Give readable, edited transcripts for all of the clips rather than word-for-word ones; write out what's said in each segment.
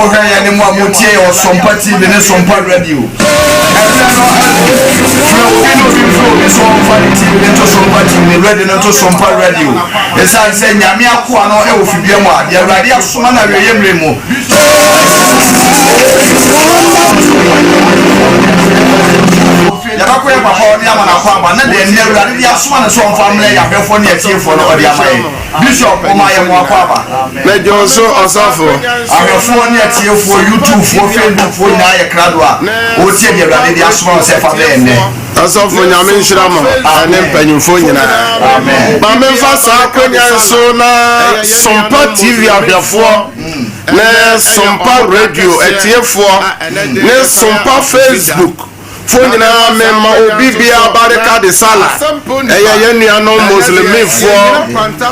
mohwɛ yɛn ne mo a motie yɛn wɔ Sompa TV ne Sompa Radio. Ɛberɛ no adu. Frɛ obi na obi mfrɛ obi so ɔmfa ne TV no nto Sompa TV ne radio no nto Sompa Radio. Ɛsiane sɛ Nyame akoa no wɔ fidua mu a, deɛ Awurade asoma no awieeɛ mmerɛ mu. Yɛbɛkɔ yɛn papa hɔ ne ama no akwaaba na deɛ nnɛ Awurade de asoma no sɛ ɔmfa mmrɛ yɛn ahwɛfoɔ ne atiefoɔ no ɔde ama yɛn. Bishop, wɔma yɛn mo akwaaba. Mɛgye wo so ɔsɔfo. Ahwɛfoɔ ne atiefoɔ, YouTubefoɔ, Facebookfoɔ nyinaa yɛ krado a wɔretie deɛ Awurade de asoma wo sɛ fa brɛ yɛn nnɛ. Ɔsɔfo Nyame nhyira mo ɛne mpanyimfoɔ nyinaa. Amen. Ma memfa saa akwanya yi so na Sompa TV ahwɛfoɔ ne Sompa Radio atiefoɔ ne Sompa Facebook fo nyinaa mema obi biara barika de sala. Ɛyɛ yɛn nuanom Muslimifoɔ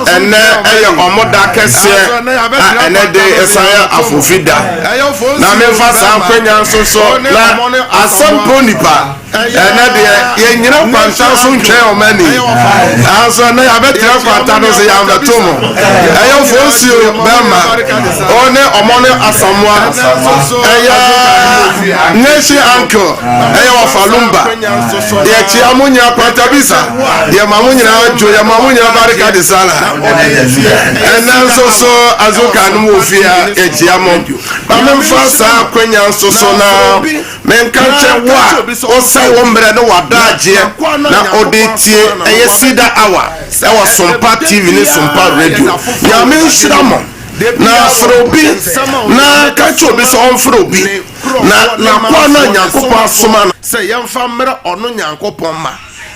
ɛnɛ ɛyɛ ɔmo da kɛseɛ a ɛnɛ de ɛsan yɛ afofi da. Na memfa saa akwanya nso so na asɛmpo nipa Ɛnɛ deɛ yɛnyina kwanta so ntwɛn wɔn ani nanso ɛnɛ yɛabɛtena kwanta no so yɛabɛto mo ɛyɛ fosuo bɛrima ɔne ɔmɔ ne asamoa ɛyɛ nation uncle ɛyɛ wɔfa lumba yɛkyia mo nyina kwanta bisa yɛma mo nyinaa dwo yɛma mo nyina barika de sala ɛnɛ nso so azuka no wɔ fie a yɛkyia mo ma memfa saa akwanya nso so na Menka nkyerɛ wo a wosɛe wo mmerɛ ne w'adagyeɛ na wode tie ɛyɛ Cedar Hour ɛwɔ Sompa TV ne Sompa Radio. Nyame nhyira mo. Na frɛ obi na ka kyerɛ obi sɛ ɔmfrɛ obi na n'akoa no a Nyankopɔn asoma no sɛ yɛmfa mmerɛ ɔno Nyankopɔn mma.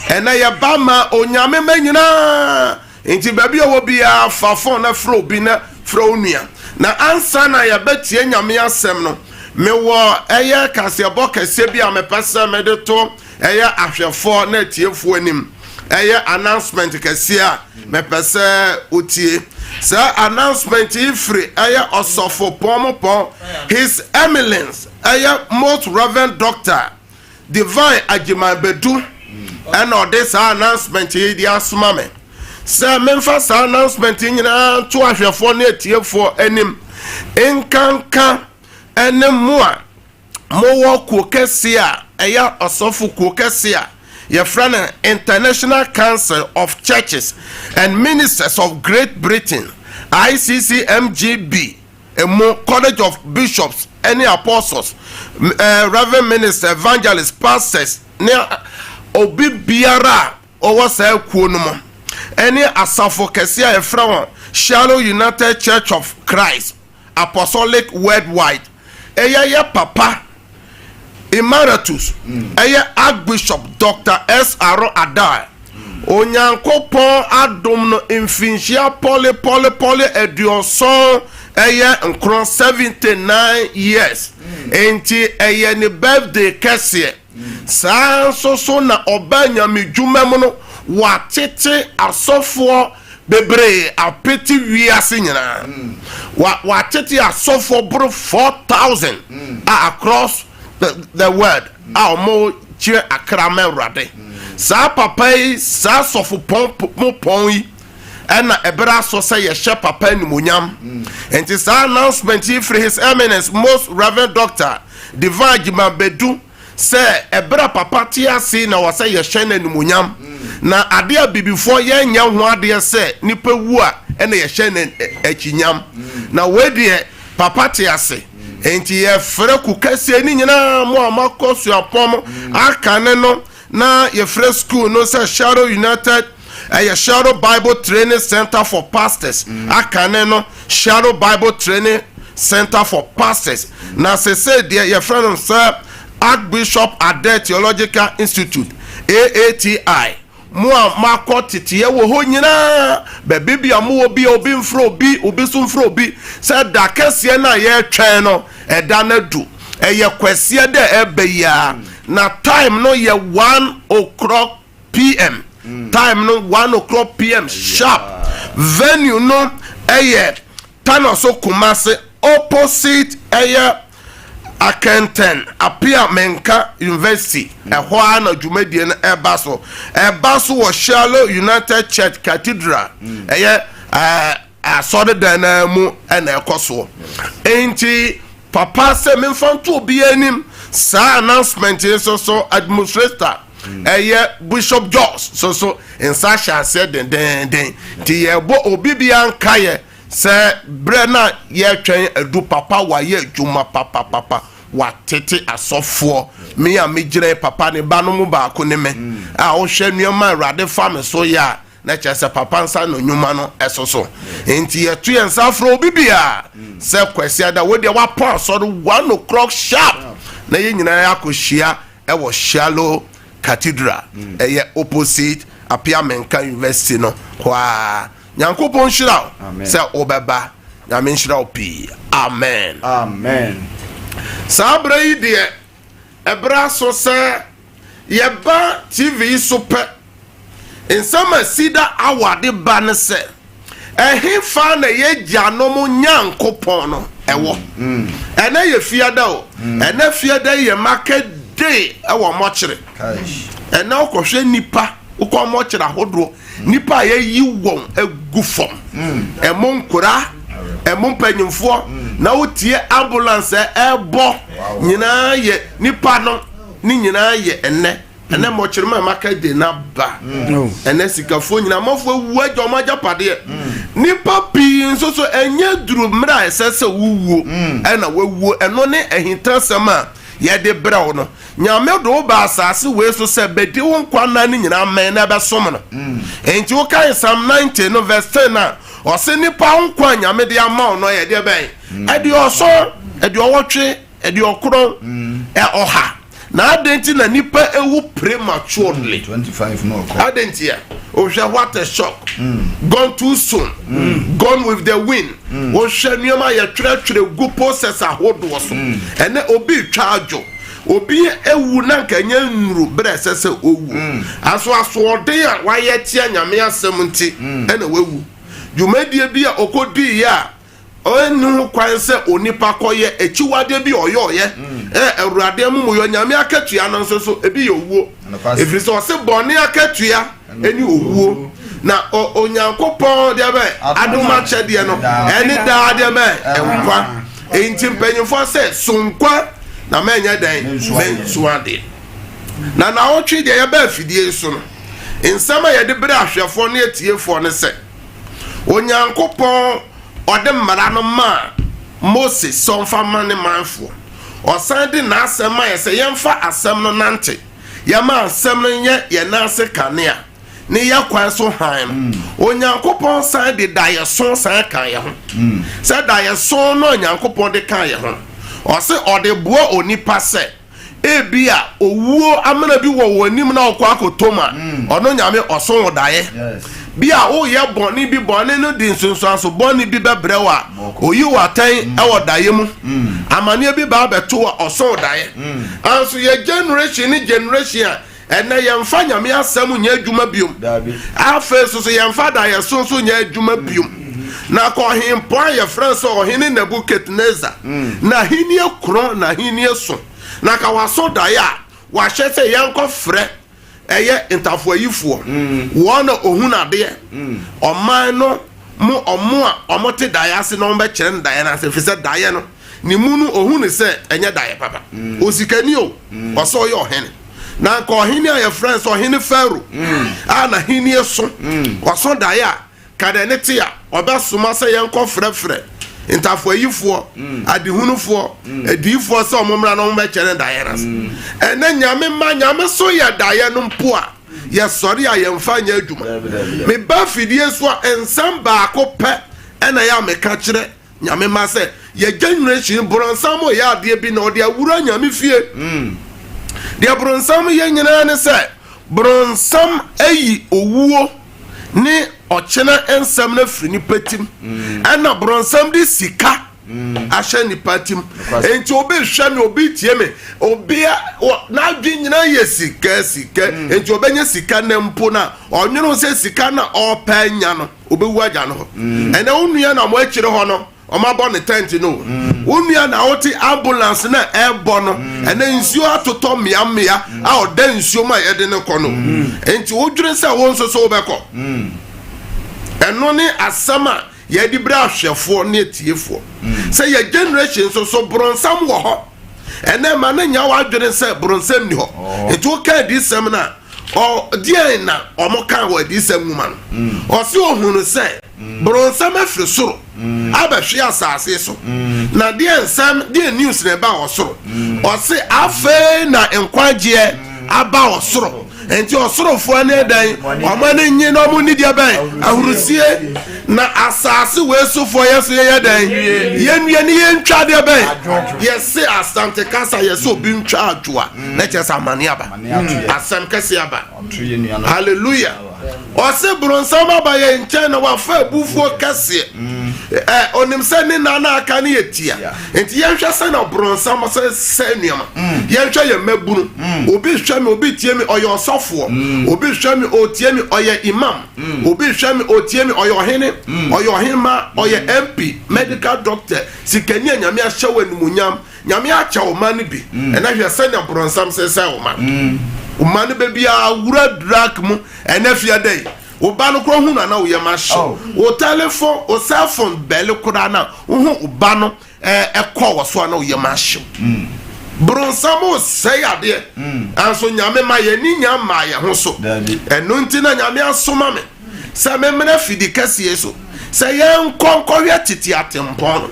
Ɛnɛ yɛba ma Onyame mma nyinaa. Nti baabi a ɔwɔ biara fa phone na frɛ obi na frɛ wo nua. Na ansa na yɛbɛtie Nyame asɛm no, mewɔ ɛyɛ kaseɛbɔ kɛseɛ bi a mepɛ sɛ mede to ɛyɛ ahwɛfoɔ na atiefoɔ anim. Ɛyɛ announcement kɛseɛ a mepɛ sɛ wotie. Saa announcement yi firi ɛyɛ Ɔsɔfo Pɔn His Eminence ɛyɛ Most Reverend Doctor Divine Agyeman Badu ɛna ɔde saa announcement yi de asoma me sɛ memfa saa announcement yi nyinaa nto ahwɛfoɔ ne atiefoɔ anim nkanka ɛne mo a mowɔ kuo kɛseɛ a ɛyɛ ɔsɔfo kuo kɛseɛ a yɛfrɛ no International Council of Churches and Ministers of Great Britain ICCMGB mu College of Bishops ne Apostles, Reverend Minister, Evangelists, Pastors ne obi biara a ɔwɔ saa kuo no mu ne asafo kɛseɛ a yɛfrɛ wɔn Shiloh United Church of Christ Apostolic Worldwide. Ɛyɛ yɛ papa Emeritus, ɛyɛ Archbishop Doctor S. R. Addae. Onyankopɔn adom no mfinhyia pɔle pɔle pɔle aduɔsɔn ɛyɛ nkron, 79 years, enti ɛyɛ ne birthday kɛseɛ. Saa nso so na ɔbaa nyamedwuma mu no, watete asɔfoɔ bebree apete wiase nyinaa. Wa watete asɔfoɔ boro 4,000 a across the, the world a wɔn kyerɛ akra ma Awurade. Saa papa yi, saa sɔfo pɔn mo pɔn yi, ɛna ɛberɛ aso sɛ yɛhyɛ papa animonyam. Nti saa announcement yi firi His Eminence Most Reverend Doctor Divine Agyeman Badu sɛ ɛberɛ a papa te ase na wɔ sɛ yɛhyɛ no animonyam. Na adeɛ a bibifoɔ yɛnyɛ ho adeɛ sɛ nipa wu a ɛna yɛhyɛ no akyinyam. Na wei deɛ papa te ase. Enti yɛfrɛ ku kɛseɛ ne nyinaa mo a moakɔ suapɔn mo aka ne no na yɛfrɛ school no sɛ Shadow United ɛyɛ Shadow Bible Training Center for Pastors aka ne no Shadow Bible Training Center for Pastors na sese deɛ yɛfrɛ no sɛ Archbishop Adair Theological Institute AATI. Mo a moakɔ teteɛ wɔ hɔ nyinaa, baabi bi a mowɔ bi a obi mfrɛ obi, obi nso mfrɛ obi, sɛ da kɛseɛ no a yɛretwɛn no, ɛda no adu. Ɛyɛ Kwasiɛ dɛ ɛreba yi ara, na time no yɛ one o'clock PM. Time no one o'clock PM sharp. Venue no ɛyɛ Tanoso Kumasi opposite ɛyɛ Akɛntɛn Appiah Menka University, ɛhɔ ara na dwumadie no ɛba so. Ɛba so wɔ Shiloh United Church Cathedral, ɛyɛ ɛɛ asɔredan no ara mu ɛna ɛkɔ soɔ. Nti. Papa sɛ memfa nto obiara anim saa announcement yi nso so administrator ɛyɛ Bishop Jos so so nsa ahyɛ aseɛ dendenden nti yɛbɔ obi biara nkaeɛ sɛ berɛ no a yɛretwɛn adu papa wayɛ adwuma papapapa watete asɔfoɔ me a megyina papa ne ba no mu baako ne me a wohwɛ nneɛma awurade fa me so yɛ a na kyerɛ sɛ papa nsa no nnwuma no ɛso so nti yɛto yɛn nsa afrɛ obi biara sɛ Kwasiada wo deɛ wapɔn asɔre 1 o'clock sharp na yɛn nyinaa akɔhyia ɛwɔ Shallow Cathedral, ɛyɛ opposite Appiah Menka University no hɔ a. Nyankopɔn nhyira wo sɛ wobɛba. Nyame nhyira wo pii. Amen. Amen. Saa berɛ yi deɛ, ɛberɛ aso sɛ yɛba TV yi so pɛ. Nsɛm a sida awade ba ne sɛ, ɛhefa na yɛgyanom Nyankopɔn no ɛwɔ? Ɛnɛ yɛ fiada o. Ɛnɛ fiada yi yɛ market day ɛwɔ mɔkyere. Ɛnɛ wokɔhwɛ nipa, wokɔ mɔkyere ahodoɔ, nipa a yɛyi wɔn agu fam, ɛmo nkora, ɛmo mpanyinfoɔ, na wotie ambulance ɛbɔ nyinaa yɛ nipa no ne nyinaa yɛ ɛnɛ. Ɛnɛ mɔkyere ma market day na ba. Ɛnɛ sikafoɔ nyinaa, amanfoɔ awu agya ɔmo agyapadeɛ. Nipa pii nso so ɛnyɛ duru mmerɛ a ɛsɛ sɛ wuwuo ɛna wawuo. Ɛno ne ahintasɛm a yɛde brɛ wo no. Nyame de wo ba asase wei so sɛ bɛdi wo nkwa nna no nyinaa mmɛn na ɛbɛsom no. Enti wokae Psalm 90 no verse 10 a, ɔse nipa wo nkwa a Nyame de ama wo no ɛyɛ deɛ bɛn? 90, 80, 90, 100. Na adɛn nti na nipa ewu prematurely? 25 no ɔkɔ. Adɛn nti a wohwɛ, what a shock, gone too soon, gone with the wind. Wohwɛ nneɛma a yɛtwerɛtwerɛ gu posters ahodoɔ so ɛnɛ, obi twa adwo, obi ewu na nka nyɛ nnuru berɛ ɛsɛ sɛ owu. Aso asoɔden a wayɛ tia Nyame asɛm nti ɛna wawu. Dwumadie bi a ɔkɔdiiɛ a ɔnni ho kwan sɛ onipa kɔyɛ, akyiwadeɛ bi a ɔyɔɔyɛ ɛ Awurade amumuyɔ, Nyame akatua no nso so ebi yɛ owuo, ɛfiri sɛ ɔse bɔne akatua ɛne owuo, na Onyankopɔn deɛ bɛ adom akyɛdeɛ no ɛne daa deɛ bɛ nkwa. Enti mpanyinfoɔ sɛ so nkwa na mɛnyɛ dɛn mɛnso adeɛ. Na naawɔtwe deɛ yɛbɛ afidie so no, nsɛm a yɛde berɛ ahwɛfoɔ ne atiefoɔ ne sɛ Onyankopɔn ɔde mmara no maa Mose sɛ ɔmfa ma ne manfoɔ. Ɔsan de n'asɛm ma yɛ sɛ yɛmfa asɛm no nante, yɛma asɛm no nyɛ yɛn nan ase kanea ne yɛ kwan so hann no. Onyankopɔn san de daeɛso san ka yɛ ho sɛ daeɛso no a Onyankopɔn de ka yɛ ho no, ɔse ɔde boa onipa sɛ ebi a owuo amena bi wɔ wɔn anim na ɔkɔ akɔtɔ mu a, ɔno Nyame ɔso wo daeɛ bi a woyɛ bɔne bi, bɔne no de nsunsuanso bɔne bi bɛbrɛ wo a, oyi wo atɛn ɛwɔ daeɛ mu. Amanneɛ bi baa bɛto a, ɔso wo daeɛ. Anso yɛ generation ne generation a ɛnɛ yɛmfa Nyame asɛm nyɛ adwuma biom. Afei so so yɛmfa daeɛso nso nyɛ adwuma biom. Na kɔ ɔhempɔn a yɛfrɛ sɛ ɔhene Nebukadnezar na ahenni korɔn na ahenni so na ka waso daeɛ a wahyɛ sɛ yɛnkɔ frɛ ɛyɛ ntafoayifoɔ wɔn na ohun adeɛ ɔman no mu, ɔmo a ɔmo te daeɛ ase na ɔmo bɛkyerɛ no daeɛ no ase, ɛfiri sɛ daeɛ no ne mu no ohun ne sɛ ɛnyɛ daeɛ papa. Osikani o, ɔsɛ ɔyɛ ɔhene na nka ɔhene a yɛfrɛ no sɛ ɔhene Pharaoh a n'ahenni so ɔso daeɛ a kada ne te a ɔbɛsoma sɛ yɛnkɔ frɛfrɛ ntafoayifoɔ, adehunufoɔ, adiyifoɔ sɛ ɔmo mmra na ɔmo bɛkyerɛ no daeɛ no ase. Ɛnɛ Nyame ma Nyame so yɛ daeɛ no mpo a yɛsɔre a yɛmfa nyɛ adwuma. Meba fidie so a, nsɛm baako pɛ ɛna yɛ a meka kyerɛ Nyame ma sɛ yɛ generation, borɔnsam yɛ adeɛ bi na ɔde awura Nyame fie. Deɛ borɔnsam yɛ nyinaa ne sɛ borɔnsam ayi owuo ne ɔkyena nsɛm no afiri nipa tim, ɛna borɔnsam de sika ahyɛ nipa tim. Nti obi hwɛ me, obi tie me, obi n'adwe nyinaa yɛ sika, sika. Nti ɔbɛnya sika na mpo na ɔnwene sɛ sika na ɔpɛ nya no, obɛwu agya no hɔ. Ɛnɛ wo nua na mo akyire hɔ no ɔmo abɔ ne tent no, wo nua na wote ambulance na ɛbɔ no. Ɛnɛ nsuo atotɔ mmeammea a ɔda nsuo mu a yɛde ne kɔ no. Nti wodwene sɛ wo nso so wobɛkɔ. Ɛno ne asɛm a Yɛde brɛ ahwɛfoɔ ne atiefoɔ sɛ yɛ generation nso so bronsam wɔ hɔ. Ɛnɛ ma no nya w'adwene sɛ bronsam ni hɔ. Nti woka adiyisɛm no a, ɔ deɛn na ɔmo ka wɔ adiyisɛm nwoma no? Ɔse ohunu sɛ bronsam afiri soro abɛhwe asase so. Na deɛ nsɛm, deɛ news na ɛba wɔ soro? Ɔse afei na nkwagyeɛ aba wɔ soro. Nti ɔsorofoɔ ne dɛn? Ɔmo ani nye na ɔmo ni deɛ bɛn? Ahurusie. Na asase wei sofoɔ yɛ so yɛyɛ dɛn? Yɛnwie ne yɛntwa deɛ bɛn? Yɛse Asante kasa, yɛse obi ntwa adwoa na kyerɛ sɛ amane aba, asɛm kɛse aba. Hallelujah. Ɔse bronsam aba yɛn nkyɛn na wafa abufuo kɛseɛ. Ɛ onim sɛ ne nna na aka ne yɛ tia. Nti yɛnhwɛ sɛ na bronsam sɛ sɛ nneɛma. Yɛnhwɛ yɛn mmabunu. Obi hwɛ me, obi tie me, ɔyɛ ɔsɔfoɔ. Obi hwɛ me, ɔtie me, ɔyɛ imam. Obi hwɛ me, ɔtie me, ɔyɛ ɔhene, ɔyɛ ɔhemma, ɔyɛ MP, medical doctor, sikani a Nyame ahyɛ wo animuonyam. Nyame akyɛ wo ma no bi. Ɛnɛ hwɛ sɛnea bronsam sesɛ wo ma. Wo ma no baabi a wura drug mu. Ɛnɛ fie dɛ yi, wo ba no koraa hu no ana wo yam ahyew. Wo telephone, wo cell phone bɛle koraa na wohu wo ba no ɛkɔ wɔ so ana wo yam ahyew. Bronsam sɛe adeɛ. Nanso Nyame ma yɛn ani nya mmaa yɛn ho so. Ɛno nti na Nyame asoma me sɛ memmrɛ fidi kɛseɛ so sɛ yɛnkɔ nkɔhwɛ tete atempɔn no,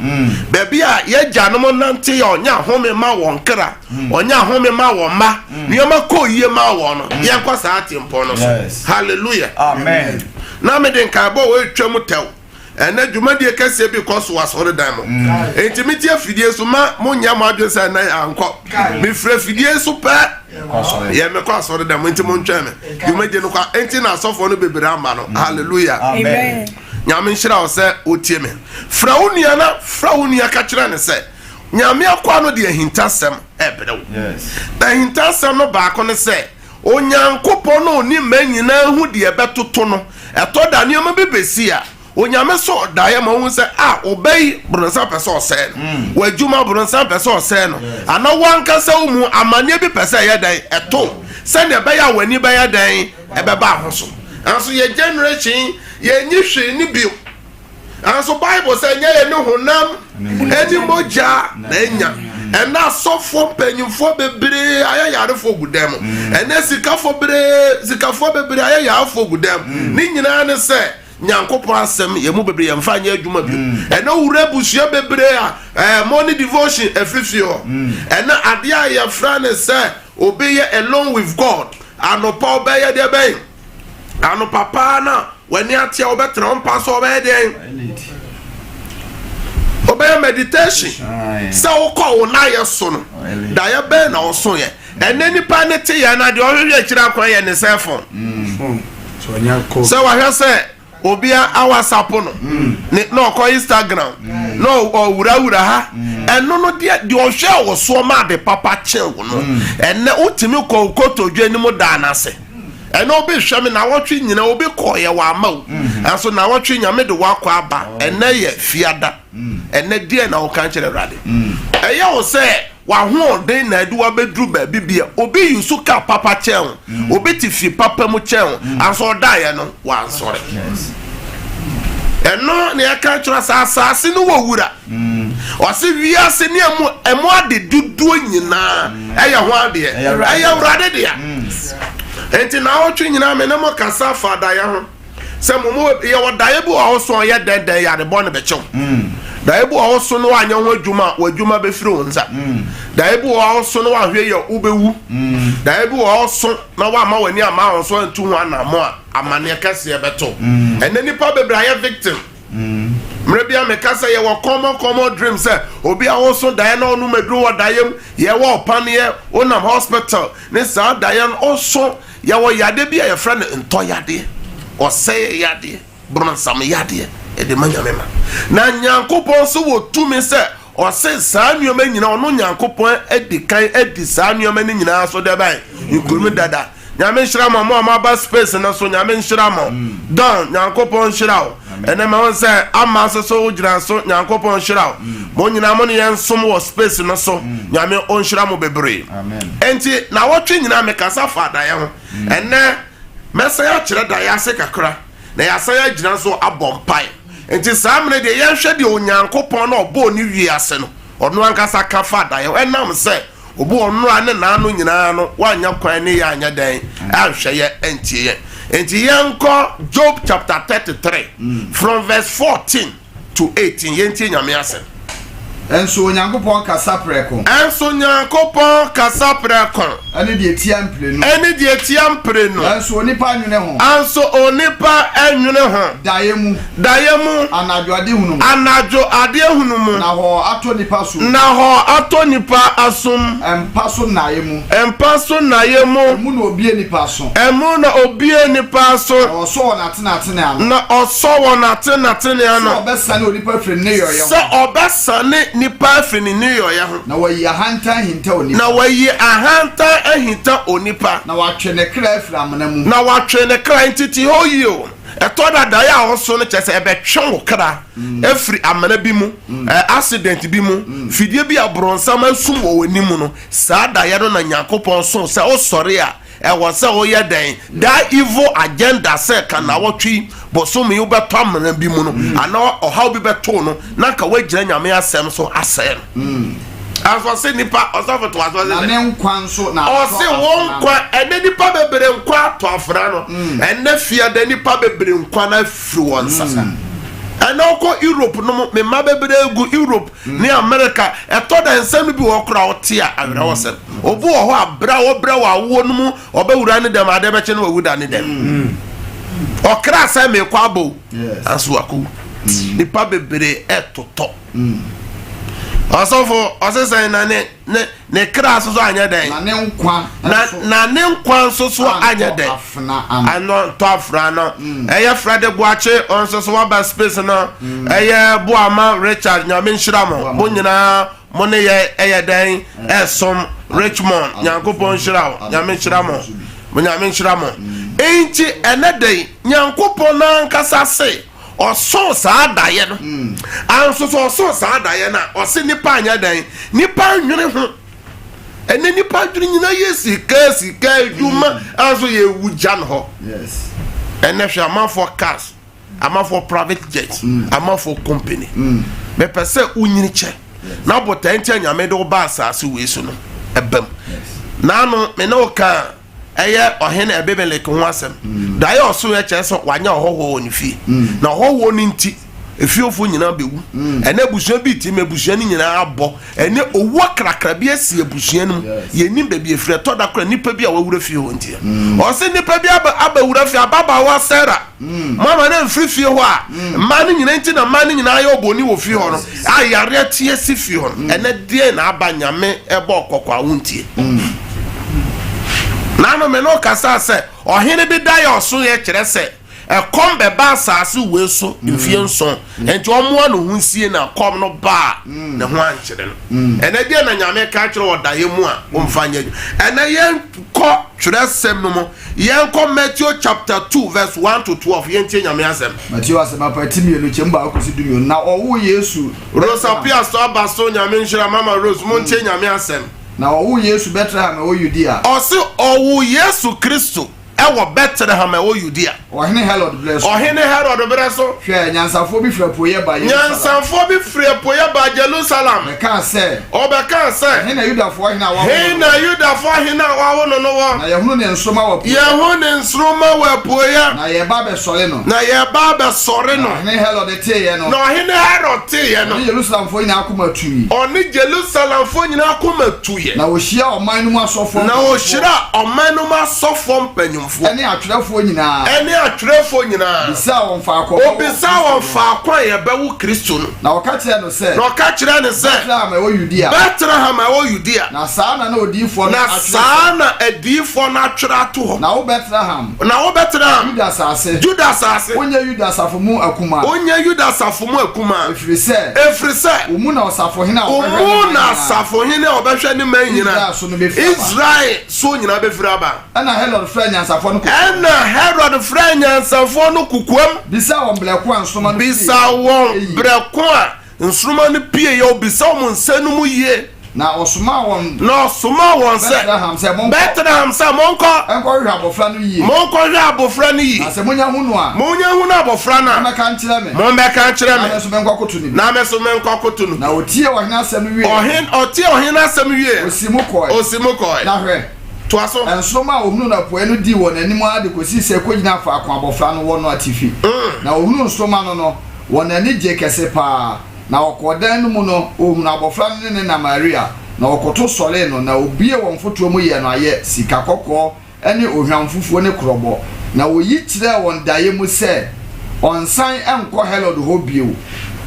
baabi a yɛgyanom nante yɛ ɔnyɛ ahome ma wɔn kra, ɔnyɛ ahome ma wɔn mma, nneɛma kɔɔ yie ma wɔn no. Yɛnkɔ saa atempɔn no so. Hallelujah. Amen. Na mede nkaebɔ wɔ etwa mu tɛw. Ɛnɛ dwumadie kɛseɛ bi kɔ so wɔ asɔredan mu, enti metie afidie so ma monyɛ mo adwene sɛ ɛnɛ ankɔ. Mefiri afidie so pɛ yɛ mekɔ asɔredan mu, nti montwɛn me. Dwumadie no kɔ, enti na asɔfoɔ no bebree ama no. Hallelujah. Amen. Nyame nhyira wo sɛ wotie me. Frɛ wo nua na frɛ wo nua ka kyerɛ ne sɛ Nyame akoa no de ahintasɛm ɛbrɛ wo. Na ahintasɛm no baako ne sɛ Onyankopɔn no ɔni mma nyinaa hu deɛ ɛbɛtoto no. Ɛtɔ da nneɛma bi bɛsi a, Onyame so ɔdaeɛ ma wohu sɛ a ɔba yi borɔnsam pɛ sɛ ɔsɛe no, w'adwuma borɔnsam pɛ sɛ ɔsɛe no, anaa wankasa wo mu amanneɛ bi pɛ sɛ ɛyɛ dɛn ɛto, sɛnea ɛbɛyɛ a w'ani bɛyɛ dɛn ɛbɛba ho so. Nanso yɛ generation yɛnyi hwee ne bio. Nanso Bible sɛ nyɛ yɛ ne honam ɛne mogya na anya. Ɛnɛ asɔfoɔ mpanyinfoɔ bebree ayɛ yarefoɔ gu dɛm. Ɛnɛ sikafoɔ bebree sikafoɔ bebree ayɛ yarefoɔ gu dɛm. Ne nyinaa ne sɛ Nyankopɔn asɛm yɛn mu bebree yɛmfa nyɛ adwuma bio. Ɛnɛ wura abusua bebree a morning devotion ɛfiri fie hɔ. Ɛnɛ adeɛ a yɛfrɛ ne sɛ obi yɛ alone with God, anɔpa ɔbɛyɛ deɛ bɛn? Anɔpa paa na w'ani ate a wobɛtena wo mpa so, ɔbɛyɛ deɛn? Wobɛyɛ meditation sɛ wokɔ wo nayɛ so no, daeɛ bɛn na wosoeɛ? Ɛnɛ nipa ne te yɛ na deɛ ɔhwehwɛ akyiri akwan yɛ ne cell phone. Sɛ wahwɛ sɛ obi a awasapo no ne na ɔkɔ Instagram na ɔwurawura ha, ɛno no deɛ ɔhwɛ wɔ soɔ ma ade papa kyɛn wo no. Ɛnɛ wotumi kɔ wo kotodwe anim daa n'ase. Ɛnɛ obi hwɛ me na wɔtwe nyina obi kɔɔyɛ wɔ ama wo, nanso na wɔtwe Nyame de wakɔ aba. Ɛnɛ yɛ fiada. Ɛnɛ deɛ na wɔka kyerɛ Awurade ɛyɛ wo sɛ wahoɔden na ɛde wabɛduru baabi bi a obi yi so kaa papa kyɛn wo, obi te fie papa mu kyɛn wo, anso ɔdaeɛ no wansɔre. Ɛno na yɛka kyerɛ sɛ asase no wɔ wura. Ɔse wiase ne ɛmu ade dodoɔ nyinaa ɛyɛ ho adeɛ, ɛyɛ Awurade dea. Enti na awɔtwe nyinaa me ne mo kasa fa daeɛ ho sɛ mo mo yɛwɔ daeɛ bi wɔ hɔ so ɔyɛ dɛndɛn yare bɔ ne bɛkyɛw. Daeɛ bi wɔ hɔ so no wanyɛ ho adwuma a w'adwuma bɛfiri wo nsa. Daeɛ bi wɔ hɔ so no wahwɛ yɛ wobɛwu. Daeɛ bi wɔ hɔ so na wama w'ani ama ho so antu ho anammɔ a amanneɛ kɛseɛ bɛto. Ɛnɛ nipa bebree ayɛ victim. Mmerɛ bi a meka sɛ yɛwɔ common common dream sɛ obi a woso daeɛ na ɔnom aduro wɔ daeɛ mu, yɛwɔ ɔpaneɛ, wonam hospital ne saa daeɛ no ɔso. Yɛwɔ yadeɛ bi a yɛfrɛ no ntɔ yadeɛ, ɔsɛeɛ yadeɛ, bronsam yadeɛ, ɛde ma Nyame ma. Na Nyankopɔn nso wɔ tumi sɛ ɔse saa nneɛma nyinaa, ɔno Nyankopɔn adi kan adi saa nneɛma no nyinaa so dɛ bɛn nkunim dada. Nyame nhyira mo, mo a moaba space no so, Nyame nhyira mo. Don, Nyankopɔn nhyira wo. Ɛnɛ ma wɔn sɛ ama nso so wogyina so, Nyankopɔn nhyira wo. Mo nyinaa mo ne yɛn som wɔ space no so. Nyame ɔnhyira mo bebree. Enti na wɔtwe nyinaa mekasa fa daeɛ ho. Ɛnɛ mɛsan akyerɛ daeɛ ase kakra na yɛasan agyina so abɔ mpae. Nti saa mmerɛ deɛ yɛnhwɛ deɛ Onyankopɔn na ɔbɔɔ ne wiase no ɔno ankasa ka fa daeɛ ho. Ɛnam sɛ obi wɔ nnora ne n'ano nyinaa no wanyɛ kwan ne yɛ anyɛ dɛn anhwɛ yɛ antie yɛn. Nti yɛnkɔ Job chapter 33 from verse 14 to 18 yɛntie Nyame asɛm. Nso Onyankopɔn kasa prɛko. Nso Nyankopɔn kasa prɛko. Ɛne deɛ ɛtia mprenu. Ɛne deɛ ɛtia mprenu. Nanso onipa nnwene ho. Nanso onipa nnwene ho. Daeɛ mu. Daeɛ mu. Anadwo adehunu mu. Anadwo adehunu mu. Na hɔ atɔ nipa som. Na hɔ atɔ nipa asom. Mpa so nnaeɛ mu. Mpa so nnaeɛ mu. Ɛmu na obie nipa so. Ɛmu na obie nipa so. Na ɔsɔ wɔn atenatene ano. Na ɔsɔ wɔn atenatene ano. Sɛ ɔbɛsane onipa firi ne nneyɔeɛ ho. Sɛ ɔbɛsane nipa afiri ne nneyɔeɛ ho. Na wayi ahantan ahinta onipa. Na wayi ahantan ahinta onipa. Na watwe ne kra afiri amena mu. Na watwe ne kra nti te hɔ yie o. Ɛtɔ da daeɛ a ɔso no kyerɛ sɛ ɛbɛtwe wo kra afiri amena bi mu, accident bi mu, fidie bi a borɔnsam asum wɔ w'anim no, saa daeɛ no na Nyankopɔn so sɛ wosɔre a ɛwɔ sɛ woyɛ dɛn? That evil agenda sɛ ka nawɔtwe yi, bosome yi wobɛtɔ amena bi mu no, anaa ɔhaw bi bɛto no, na nka woagyina Nyame asɛm so asɛe no. Nanso ɔse nipa, ɔsɔfo to aso ɔse Na sɛ, ne nkwa nso na atɔ ɔse wo afena nkwa, no. ɛnɛ nipa bebree nkwa atɔ afena no, ɛnɛ fiada nipa bebree nkwa no afiri wɔn nsa. Ɛnɛ wokɔ Europe no mu, me mma bebree gu Europe ne America, ɛtɔ da nsɛm no bi wɔ hɔ koraa wote a awerɛhosɛm. Obi wɔ hɔ a berɛ a wɔbrɛ wɔ awoɔ no mu, ɔbɛwura ne dɛm, adeɛ bɛkye no wawu da ne dɛm. Ɔkra sɛ mekɔ abɔ o, nanso wakɔwu. Nipa bebree ɛtotɔ. Ɔsɔfo, ɔse sɛn na ne ne ne kra nso so anyɛ dɛn? Na ne nkwa nso. Na ne nkwa nso so anyɛ dɛn? Afena ano. Ano ntɔ afena no. Ɛyɛ Fred Boakye ɔnso so waba space no. Ɛyɛ Boama Richard Nyame nhyira mo. Mo nyinaa mo ne yɛ ɛyɛ dɛn ɛsom Richmond Nyankopɔn nhyira wo. Nyame nhyira mo. Nyame nhyira mo. Enti ɛnɛ dɛn Nyankopɔn n'ankasa se Ɔsoo saa daeɛ no. Anso sɛ ɔsoo saa daeɛ no a, ɔse nipa anyɛ dɛn? Nipa nwene ho. Ɛnɛ nipa adwene nyinaa yɛ sika, sika, adwuma, anso yɛwu gya no hɔ. Ɛnɛ hwɛ amanfoɔ cars, amanfoɔ private jets, amanfoɔ company. Mepɛ sɛ wonyini kyɛ na botae nti a Nyame de wo ba asase wei so no ɛbam. Naano me ne wo kaa ɛyɛ ɔhene Abimelek ho asɛm. Daeɛ a ɔsoeɛ kyerɛ sɛ wanya ɔhɔhoɔ wɔ ne fie, na ɔhɔhoɔ no nti efiefoɔ nyinaa bɛwu. Ɛnɛ abusua bi te ma abusua no nyinaa abɔ. Ɛnɛ owu akrakra bi asi abusua no mu. Yɛnnim baabi ɛfiri. Ɛtɔ da koraa nnipa bi a wɔawura fie hɔ nti. Ɔse nnipa bi abɛwura fie, ababaawa Sarah. Moama no amfiri fie hɔ a, mmaa no nyinaa nti na mmaa no nyinaa ayɛ ɔbɔni wɔ fie hɔ no, a yareɛ te asi fie hɔ no. Ɛnɛ deɛn na aba Nyame ɛbɔ kɔkɔ a wontie? Naano me ne wo kasaa sɛ ɔhene bi daeɛ a ɔsoeɛ kyerɛ sɛ ɛkɔm bɛba asaase wei so mfie nson, nti ɔmmoa ne ho nsie na kɔm no baa ne ho ankyere no. Ɛnɛ deɛn na Nyame ka kyerɛ wɔ daeɛ mu a womfa nyɛ adwuma? Ɛnɛ yɛnkɔ twerɛsɛm no mu. Yɛnkɔ Matthew chapter 2 verse 1 to 12, yɛntie Nyame asɛm. Mateo Asɛmpa ti mmienu kyɛm baako kɔsi dumienu. Na ɔwoo Yesu Rosa Betlehem. Piasto aba so, Nyame nhyira Mama Rose, montie Nyame asɛm. Na ɔwoo Yesu Betlehem a ɛwɔ Yudea. Ɔse ɔwoo Yesu Kristo ɛwɔ Betlehem a ɛwɔ Yudea. Ɔhene Herod berɛ so. Ɔhene Herod berɛ so. Hwɛ, nyansafoɔ bi firi apueeɛ baa Yerusalem. Nyansafoɔ bi firi apueeɛ baa Jerusalem. Bɛkaa sɛ. Ɔbɛkaa sɛ. Ɛhe na Yudafoɔ hene a wɔawo no no wɔ? He na Yudafoɔ hene a wɔawo no no wɔ? Na yɛahunu ne nsoromma wɔ apueeɛ. Yɛahu ne nsoromma wɔ apueeɛ. Na yɛreba abɛsɔre no. Na yɛreba abɛsɔre no. Na ɔhene Herod teeɛ no. Na ɔhene Herod teeɛ no. Ɔne Yerusalemfoɔ nyinaa akoma tui. Ɔne Yerusalemfoɔ nyinaa akoma tuiɛ. Na ɔhyiaa ɔman no mu asɔfoɔ mpanimfoɔ. Na ɔhyiraa ɔman no mu asɔfoɔ mpanimfoɔ. Ɛne atwerɛfoɔ nyinaa. Ɛne atwerɛfoɔ nyinaa. Bisaa wɔn faako a wɔbɛwo Ɔbisaa Kristo wɔn no. faako a yɛbɛwo Kristo no. Na ɔka kyerɛɛ no sɛ. Na ɔka kyerɛɛ no sɛ. Betlehem a ɛwɔ Yudea. Betlehem a ɛwɔ Yudea. Na saa na na odiyifoɔ no Na atwerɛ sɛ. saa na adiyifoɔ no atwerɛ ato hɔ. Na wo Betlehem. Na wo Betlehem. Yuda asase. Yuda asase. Wonyɛ Yuda asafo mu akumaa. Wonyɛ Yuda asafo mu akumaa. Ɛfiri sɛ. Ɛfiri sɛ. Wo mu na ɔsafohene a Wo ɔbɛhwɛ ne mu man na nyinaa. asafohene a ɔbɛhwɛ ne man nyinaa. Israel so no bɛfiri aba. Israel so nyinaa bɛfiri aba. Ɛnna Herod frɛɛ anyansafoɔ no kokoam. Ɛnna Herod frɛɛ anyansafoɔ no kokoam. Bisaa wɔn berɛ ko a nsoromma no pueeɛ. Bisaa wɔn berɛ ko a nsoromma no pueeɛ. Ɔbisaa wɔn nsɛm no mu yie. Na ɔsomaa wɔn. Na ɔsomaa wɔn sɛ. Betlehem sɛ, Monkɔ. Betlehem sɛ, Monkɔ. Nkɔhwehwɛ abɔfra no yie. Monkɔhwɛ abɔfra no yie. Na sɛ monya hu no a. Monya hunu abɔfra no a. Mommɛka nkyerɛ me. Mommɛka nkyerɛ me. Na me nso menkɔkoto no bi. Na me nso menkɔkoto no bi. Na ɔtiee ɔhene asɛm no wieeɛ. Ɔhene, ɔtiee ɔhene asɛm wieeɛ. Ɔsii mu kɔe. Ɔsii mu kɔe. Na hwɛ. Toa so. Nsoromma a wɔhunuu no apueeɛ no dii wɔn anim ara de kɔsii sɛ ɛkɔgyinaa faako a abɔfra no wɔ no atifi. Na wɔhunuu nsoromma no no, wɔn ani gyee kɛse pa ara. Na wɔkɔɔ dan no mu no, wɔhunuu abɔfra no ne ne na Maria, na wɔkoto sɔree no, na wɔbuee wɔn fotoɔ mu yɛɛ no ayɛ, sika kɔkɔɔ ne ohwam fufuo ne korɔbɔ. Na wɔyi kyerɛɛ wɔn daeɛ mu sɛ ɔnsan nkɔ Herod hɔ bio,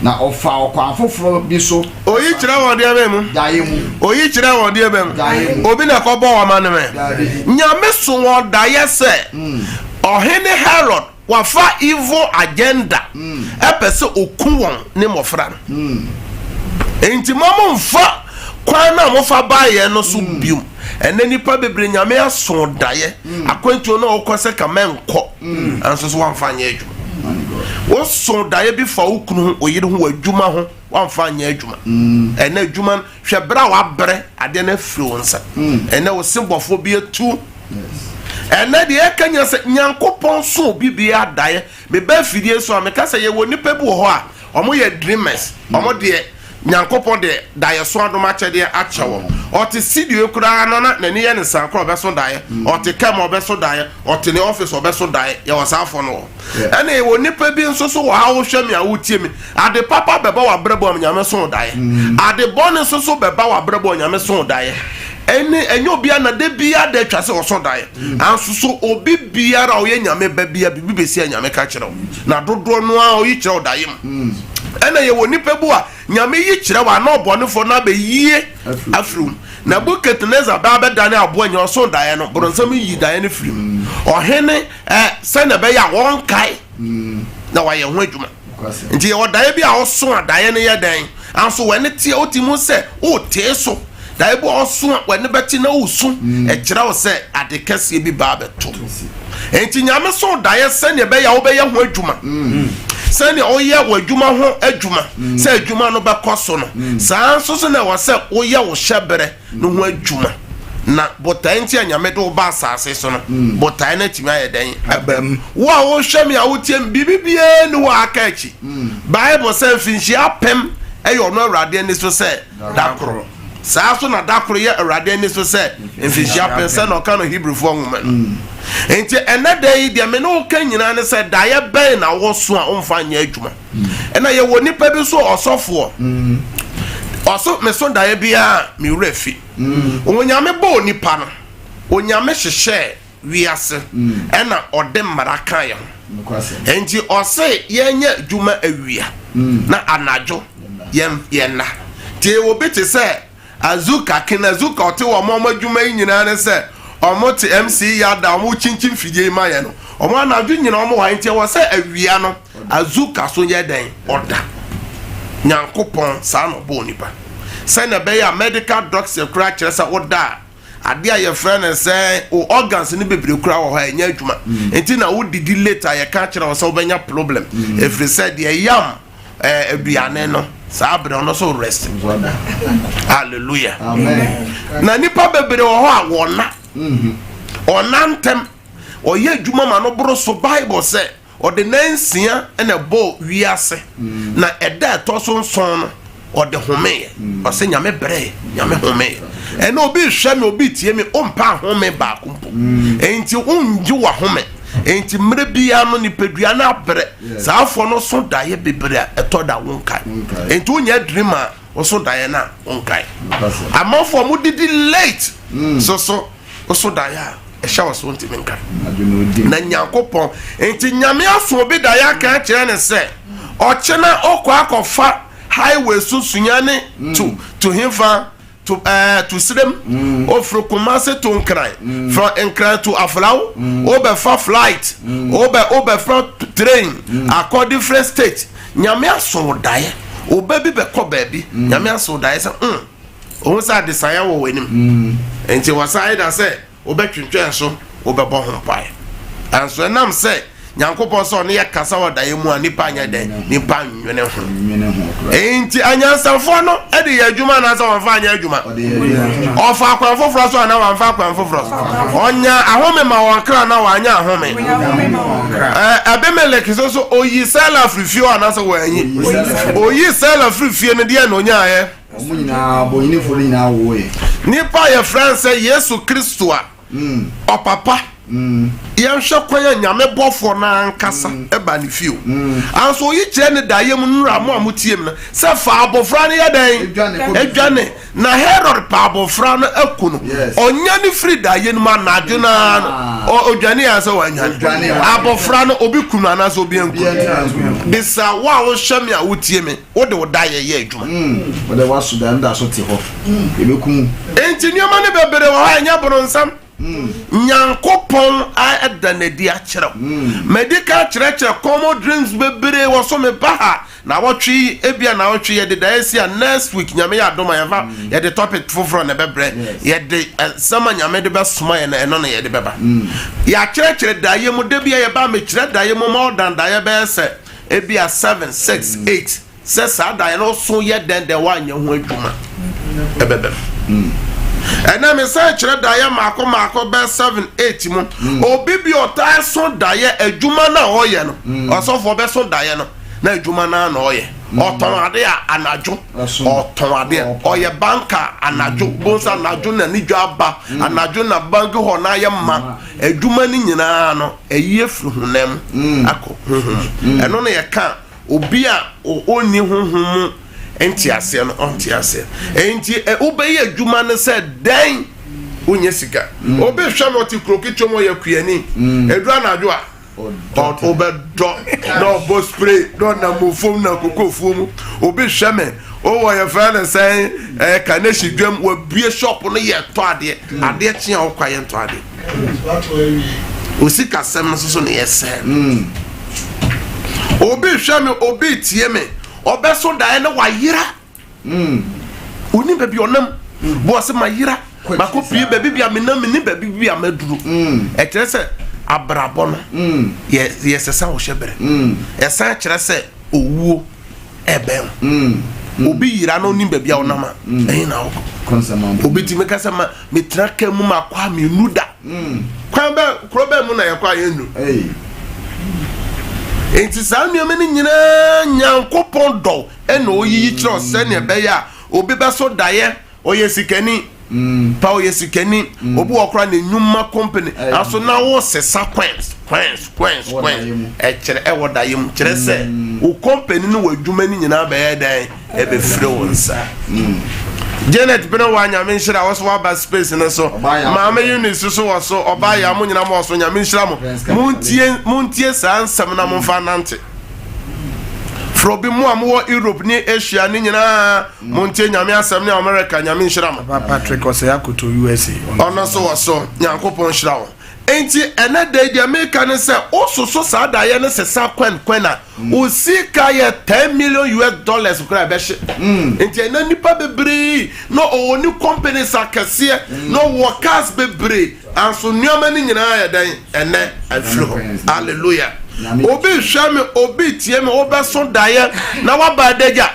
na ɔfaa ɔkwan foforɔ bi so Oyi kyerɛ wɔn deɛ bɛn mu? daeɛ mu. Oyi kyerɛ wɔn deɛ bɛn mu? Daeɛ mu. Obi na ɛkɔbɔ wɔn amanneɛ? Daabi. Nyame so wɔn daeɛ sɛ Ɔhene Herod Wafa evil agenda ɛpɛ sɛ oku wɔn ne mmɔfra no. Enti ma mo nfa kwan no a mofa baeɛ no so biom. Ɛnɛ nipa bebree nyame aso daeɛ akwantuo no a wokɔ sɛ ka mɛnkɔ nso so wamfa anyɛ adwuma. Woso daeɛ bi fa wo kunu ho, wo yere ho, w'adwuma ho wamfa anyɛ adwuma. Ɛnɛ adwuma no hwɛ berɛ a wabrɛ adeɛ no afiri wo nsa. Ɛnɛ wo sebɔfoɔ bi atu. Ɛnnɛ deɛ yɛka nyina sɛ Nyankopɔn so obi biara daeɛ. Meba afidie so a meka sɛ yɛwɔ nnipa bi wɔ hɔ a wɔn yɛ dreamers. Wɔn deɛ Nyankopɔn de daeɛso adom akyɛdeɛ akyɛ wɔn. Ɔte studio koraa no na n'ani yɛ ne san koraa ɔbɛso daeɛ. Ɔte car mu ɔbɛso daeɛ. Ɔte ne office ɔbɛso daeɛ. Yɛwɔ saa afɔ no wɔ hɔ. Ɛna yɛwɔ nnipa bi nso so wɔ ha wohwɛ me a wotie me. Ade papa bɛba w'abrabɔ a Nyame so daeɛ. Ade bɔne nso so bɛba w'abrabɔ a Nyame so daeɛ. Ɛne ɛnyɛ obiara na da biara da atwa sɛ ɔso daeɛ. Anso so obi biara a ɔyɛ Nyame ba biara biribi bɛsi a Nyame ka kyerɛ wo. Na dodoɔ no ara ɔyi kyerɛ wo daeɛ mu. Ɛna yɛwɔ nipa bi a Nyame yi kyerɛ wo a na ɔbɔnefoɔ no abɛyie afiri wo mu. Nebuchadnezzar bɛ abɛdane aboa nyina ɔso daeɛ no, boronsam yi daeɛ no firi mu. Ɔhene ɛ sɛnea ɛbɛyɛ a wɔnkae na wayɛ ho adwuma. Nti yɛwɔ daeɛ bi a ɔso a daeɛ no yɛ dɛn? Anso w'ani teɛ wote mu sɛ wotee so. Daeɛ bi a ɔso a w'ani bɛte na wosu ɛkyerɛ wo sɛ ade kɛseɛ bi ba abɛto. Nti Nyame so daeɛ sɛnea ɛbɛyɛ a wobɛyɛ ho adwuma. Sɛnea woyɛ w'adwuma ho adwuma sɛ adwuma no bɛkɔ so no, saa nso so na ɛwɔ sɛ woyɛ wo hyɛberɛ no ho adwuma na botae nti a Nyame de wo ba asase so no, mm. botae no atumi ayɛ dɛn aba mu. Wo a wohwɛ me a wotie me, biribi biara ni hɔ a aka akyi. Mm. Bible sɛ mfinhyia apem ɛyɛ ɔno Awurade ani so sɛ da koro. Saa so na da koro yɛ Awurade ani so sɛ mfinhyia apem sɛ na ɔka no Hebrifoɔ nwoma no. Mm. Nti ɛnɛ da yi deɛ me ne wo ka nyinaa ne sɛ daeɛ bɛn na woso a womfa nyɛ adwuma. Ɛna yɛwɔ nipa bi nso ɔsɔfoɔ. Ɔso meso daeɛ biara me werɛ fi. Onyame bɔɔ nipa no, Onyame hyehyɛɛ wiase ɛna ɔde mmara kaa yɛn ho. Enti ɔse yɛnyɛ adwuma awia na anadwo yɛnna. Nti yɛwɔ obi te sɛ Azuka, Ken Azuka ɔte wɔn wɔn adwuma yi nyinaa ne sɛ wɔn te MC yada wɔn kyinkyin mfidie yi ma yɛn no. Wɔn anadwo nyinaa wɔn wɔ ha nti ɛwɔ sɛ awia no Azuka so yɛ dɛn? Ɔda. Nyankopɔn saa na ɔbɔɔ nipa. Sɛnea ɛbɛyɛ a medical doctor koraa kyerɛ sɛ woda a, adeɛ a yɛfrɛ no sɛ wo organs no bebree koraa wɔ hɔ a ɛnyɛ adwuma. Mm. Nti na wodidi late a yɛka kyerɛ wo sɛ wobɛnya problem. Mm. Ɛfiri sɛ deɛ yam eh, aduane no saa berɛ ɔno so rest. Hallelujah. Amen. Na nipa bebree wɔ hɔ a wɔna. Mm-hmm. Ɔna ntɛm. Ɔyɛ adwuma ma no boro so Bible sɛ Ɔde nnansia na ɛbɔɔ wiase, na ɛda a ɛtɔ so nson no, ɔde homeeɛ. Ɔsɛ Nyame brɛɛ, Nyame homeeɛ. Ɛnɛ obi rehwɛ me, obi retie me, wompɛ ahome baako mpo. Enti wongye w'ahome. Enti mmerɛ biara no nipadua no abrɛ. Saa afɔ no so daeɛ bebree a ɛtɔ da wonkae. Enti wonyɛ dream a woso daeɛ no a wonkae. Amanfoɔ a wɔdidi late so so Woso daeɛ a, ɛhyɛ wo so wontumi nka. Na Nyankopɔn, nti Nyame aso obi daeɛ aka akyerɛ ne sɛ, ɔkyena ɔkɔ akɔfa highway so Sunyani mm. to to hefa to ɛɛ eh, to Sirem, mm. ofiri Kumasi to Nkran, mm. from Nkran to Aflao, mm. wobɛfa flight, mm. wobɛ wobɛfa train, mm. akɔ different state. Nyame aso daeɛ, ɔba bi bɛkɔ baabi, mm. Nyame aso daeɛ sɛ mm. Ohu sɛ adesaeɛ wɔ w'anim. Enti wɔsan da sɛ wobɛtwentwɛn so, wobɛbɔ ho mpaeɛ. Nanso ɛnam sɛ Nyankopɔn sɛ ɔne yɛ kasa wɔ daeɛ mu a nipa nyɛ dɛn nipa nwene ho. Enti anyansafoɔ no de yɛ adwuma anaasɛ wɔmfa anyɛ adwuma? Ɔfa akwan foforɔ so anaa wɔmfa akwan foforɔ so? Ɔnya ahome ma wɔn kra anaa wɔanyɛ ahome? Abimelek so so oyi Sela firi fie hɔ anaasɛ wɔanyi? Oyi Sela firi fie no deɛ na onyaeɛ? Nipa a yɛfrɛ no sɛ Yesu Kristo a Ɔpapa, yɛnhwɛ kwan a Nyame bɔfoɔ no ankasa ba ne fie o. Anso oyi kyerɛ ne daeɛ mu nnora mo a motie me no sɛ fa abɔfra no yɛ dɛn? Dwane. Na Herod pɛ abɔfra no aku no. Ɔnya no firi daeɛ no mu anadwo no ara no, ɔdwane ansa wannwane. Abɔfra no obi kum no anaasɛ obi anku no? Bisa wo a wohwɛ me a wotie me. Wode wo daeɛ yɛ adwuma. Wode w'aso da no da so te hɔ. Yɛbɛku wo. Enti nneɛma no bebree wɔ hɔ a ɛnyɛ boronsam. Nyankopɔn ada no adi akyerɛ wo. Madi kan akyerɛkyerɛ common dreams bebree wɔ so. Meba ha naawɔtwe yi, ebia naawɔtwe yi yɛde daeɛ si a, next week Nyame yɛ adom a yɛfa yɛde topic foforɔ na ɛbɛbrɛ. Yɛde nsɛm a Nyame de bɛsoma yɛn no, ɛno na yɛde bɛba. Yɛakyerɛkyerɛ daeɛ mu, da bi a yɛba a mekyerɛ daeɛ mu ma ɔdan daeɛ bɛyɛ sɛ Ebia 7, 6, 8, sɛ saa daeɛ no so yɛ dɛn dɛn woanyɛ ho adwuma ɛbɛbɛ mu. Ɛnɛ mesan kyerɛ daeɛ mmaako mmaako bɛyɛ 7, 8 mu. Obi bi ɔtaa so daeɛ adwuma no a ɔyɛ no, ɔsɔfoɔ bɛso daeɛ no na adwuma no ara na ɔyɛ. Ɔtɔn ade a anadwo, ɔtɔn adeɛ, ɔyɛ banka anadwo, bonsa anadwo na ne dwa aba, anadwo na banki hɔ na ayɛ ma. Adwuma no nyinaa no, ayi afiri honam akɔ honhom mu. Ɛno na yɛka obi a ɔnni honhom mu nteaseɛ no, ɔnte aseɛ. Enti wobɛyɛ adwuma no sɛ dɛn wonyɛ sika. Obi hwɛ no ɔte kuro ketewa mu ɔyɛ kuani. Ɛduru anadwo a ɔbɛdɔ na ɔbɔ spray na ɔnam ofam na kokofuo mu. Obi hwɛ me ɔwɔ yɛfrɛ no sɛn ɛɛ kanehyi dwam wabue shop no yɛ tɔ adeɛ adeɛ kye a ɔkɔ a yɛntɔ adeɛ. Osikasɛm no soso na yɛsɛɛ no. Mm. Obi hwɛ me, obi tie me, ɔbɛso daeɛ na wayera. Mm. Onim baabi ɔnam. Mm. Bɔ ɔsɛ mayera. Makɔ pie baabi bi a menam ne baabi bi a maduru. Mm. Ɛkyerɛ sɛ abrabɔ no mm. yɛ yɛsesa wo hyɛ berɛ. Mm. Ɛsan kyerɛ sɛ owuo ɛbɛn wo. Mm. Obi yera na onim baabi a ɔnam a, mm. ɛhe na wokɔ? Obi tumi ka sɛ ma metena ka mu makɔ a mennu da. Mm. Kwan bɛ kuro bɛn mu na yɛkɔ a yɛnnu? Enti saa nneɛma no nyinaa Nyankopɔn dɔ ɛna oyiyi kyerɛ sɛnea ɛbɛyɛ a obi bɛso daeɛ ɔyɛ sikani pa ɔyɛ sikani obi wɔ kora ne nnwuma company aso na wo sesa coins coins coins coins ɛkyerɛ ɛwɔ daeɛ mu kyerɛ sɛ wo company ne wɔ adwuma no nyinaa bɛyɛ dɛn ɛbɛfiri wo nsa. Janet bene wa nyame nhyira wo so waba space no so maame Eunice so wɔ so ɔbaa yɛ mo nyina mo wɔ so nyame nhyira mo montie montie saa nsɛm na momfa nante frɛ obi mo a mowɔ Europe ne Asia ne nyinaa montie nyame asɛm ne America nyame nhyira mo. Papa Patrick Osei Akoto USA. Ɔno nso wɔ so Nyankopɔn nhyira wo. Enti ɛnɛ da yi deɛ meka ne sɛ wososo saa daeɛ no sesa kwan kwan a wo sika yɛ 10 million US dollars koraa ɛbɛhye. Nti ɛnɛ nipa bebree na ɔwɔ ne companies akɛseɛ na ɔwɔ cars bebree anso nneɛma no nyinaa yɛ dɛn ɛnɛ afiri hɔ. Hallelujah. Obi hwɛ me, obi tie me, wobɛso daeɛ na waba adagya.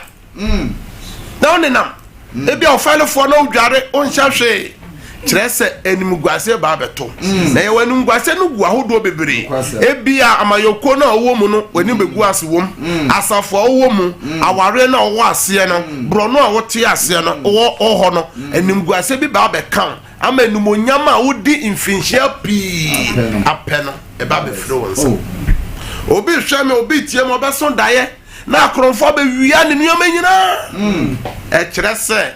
na wonenam mm. ebi a ɔfɛlefoɔ na wodware wonhyɛ hwee kyerɛ sɛ animguaseɛ baa bɛto mm. na yɛwɔ animguaseɛ no gu ahodoɔ bebree ebi a amayɔkuo no a ɔwɔ mu no w'anim mm. bɛgu ase wɔ mu asafo a ɔwɔ mu awareɛ no a ɔwɔ aseɛ no borɔno a wote aseɛ no wɔ hɔ no animguaseɛ bi baa bɛka wo ama animuonyam a wodi mfinhyia pii apɛ no ɛba bɛfiri wo nsa oh. Obi hwɛ me, obi tie me, ɔbɛso daeɛ na akorɔmfoɔ abɛwia ne nneɛma nyinaa. Hmm. Ɛkyerɛ sɛ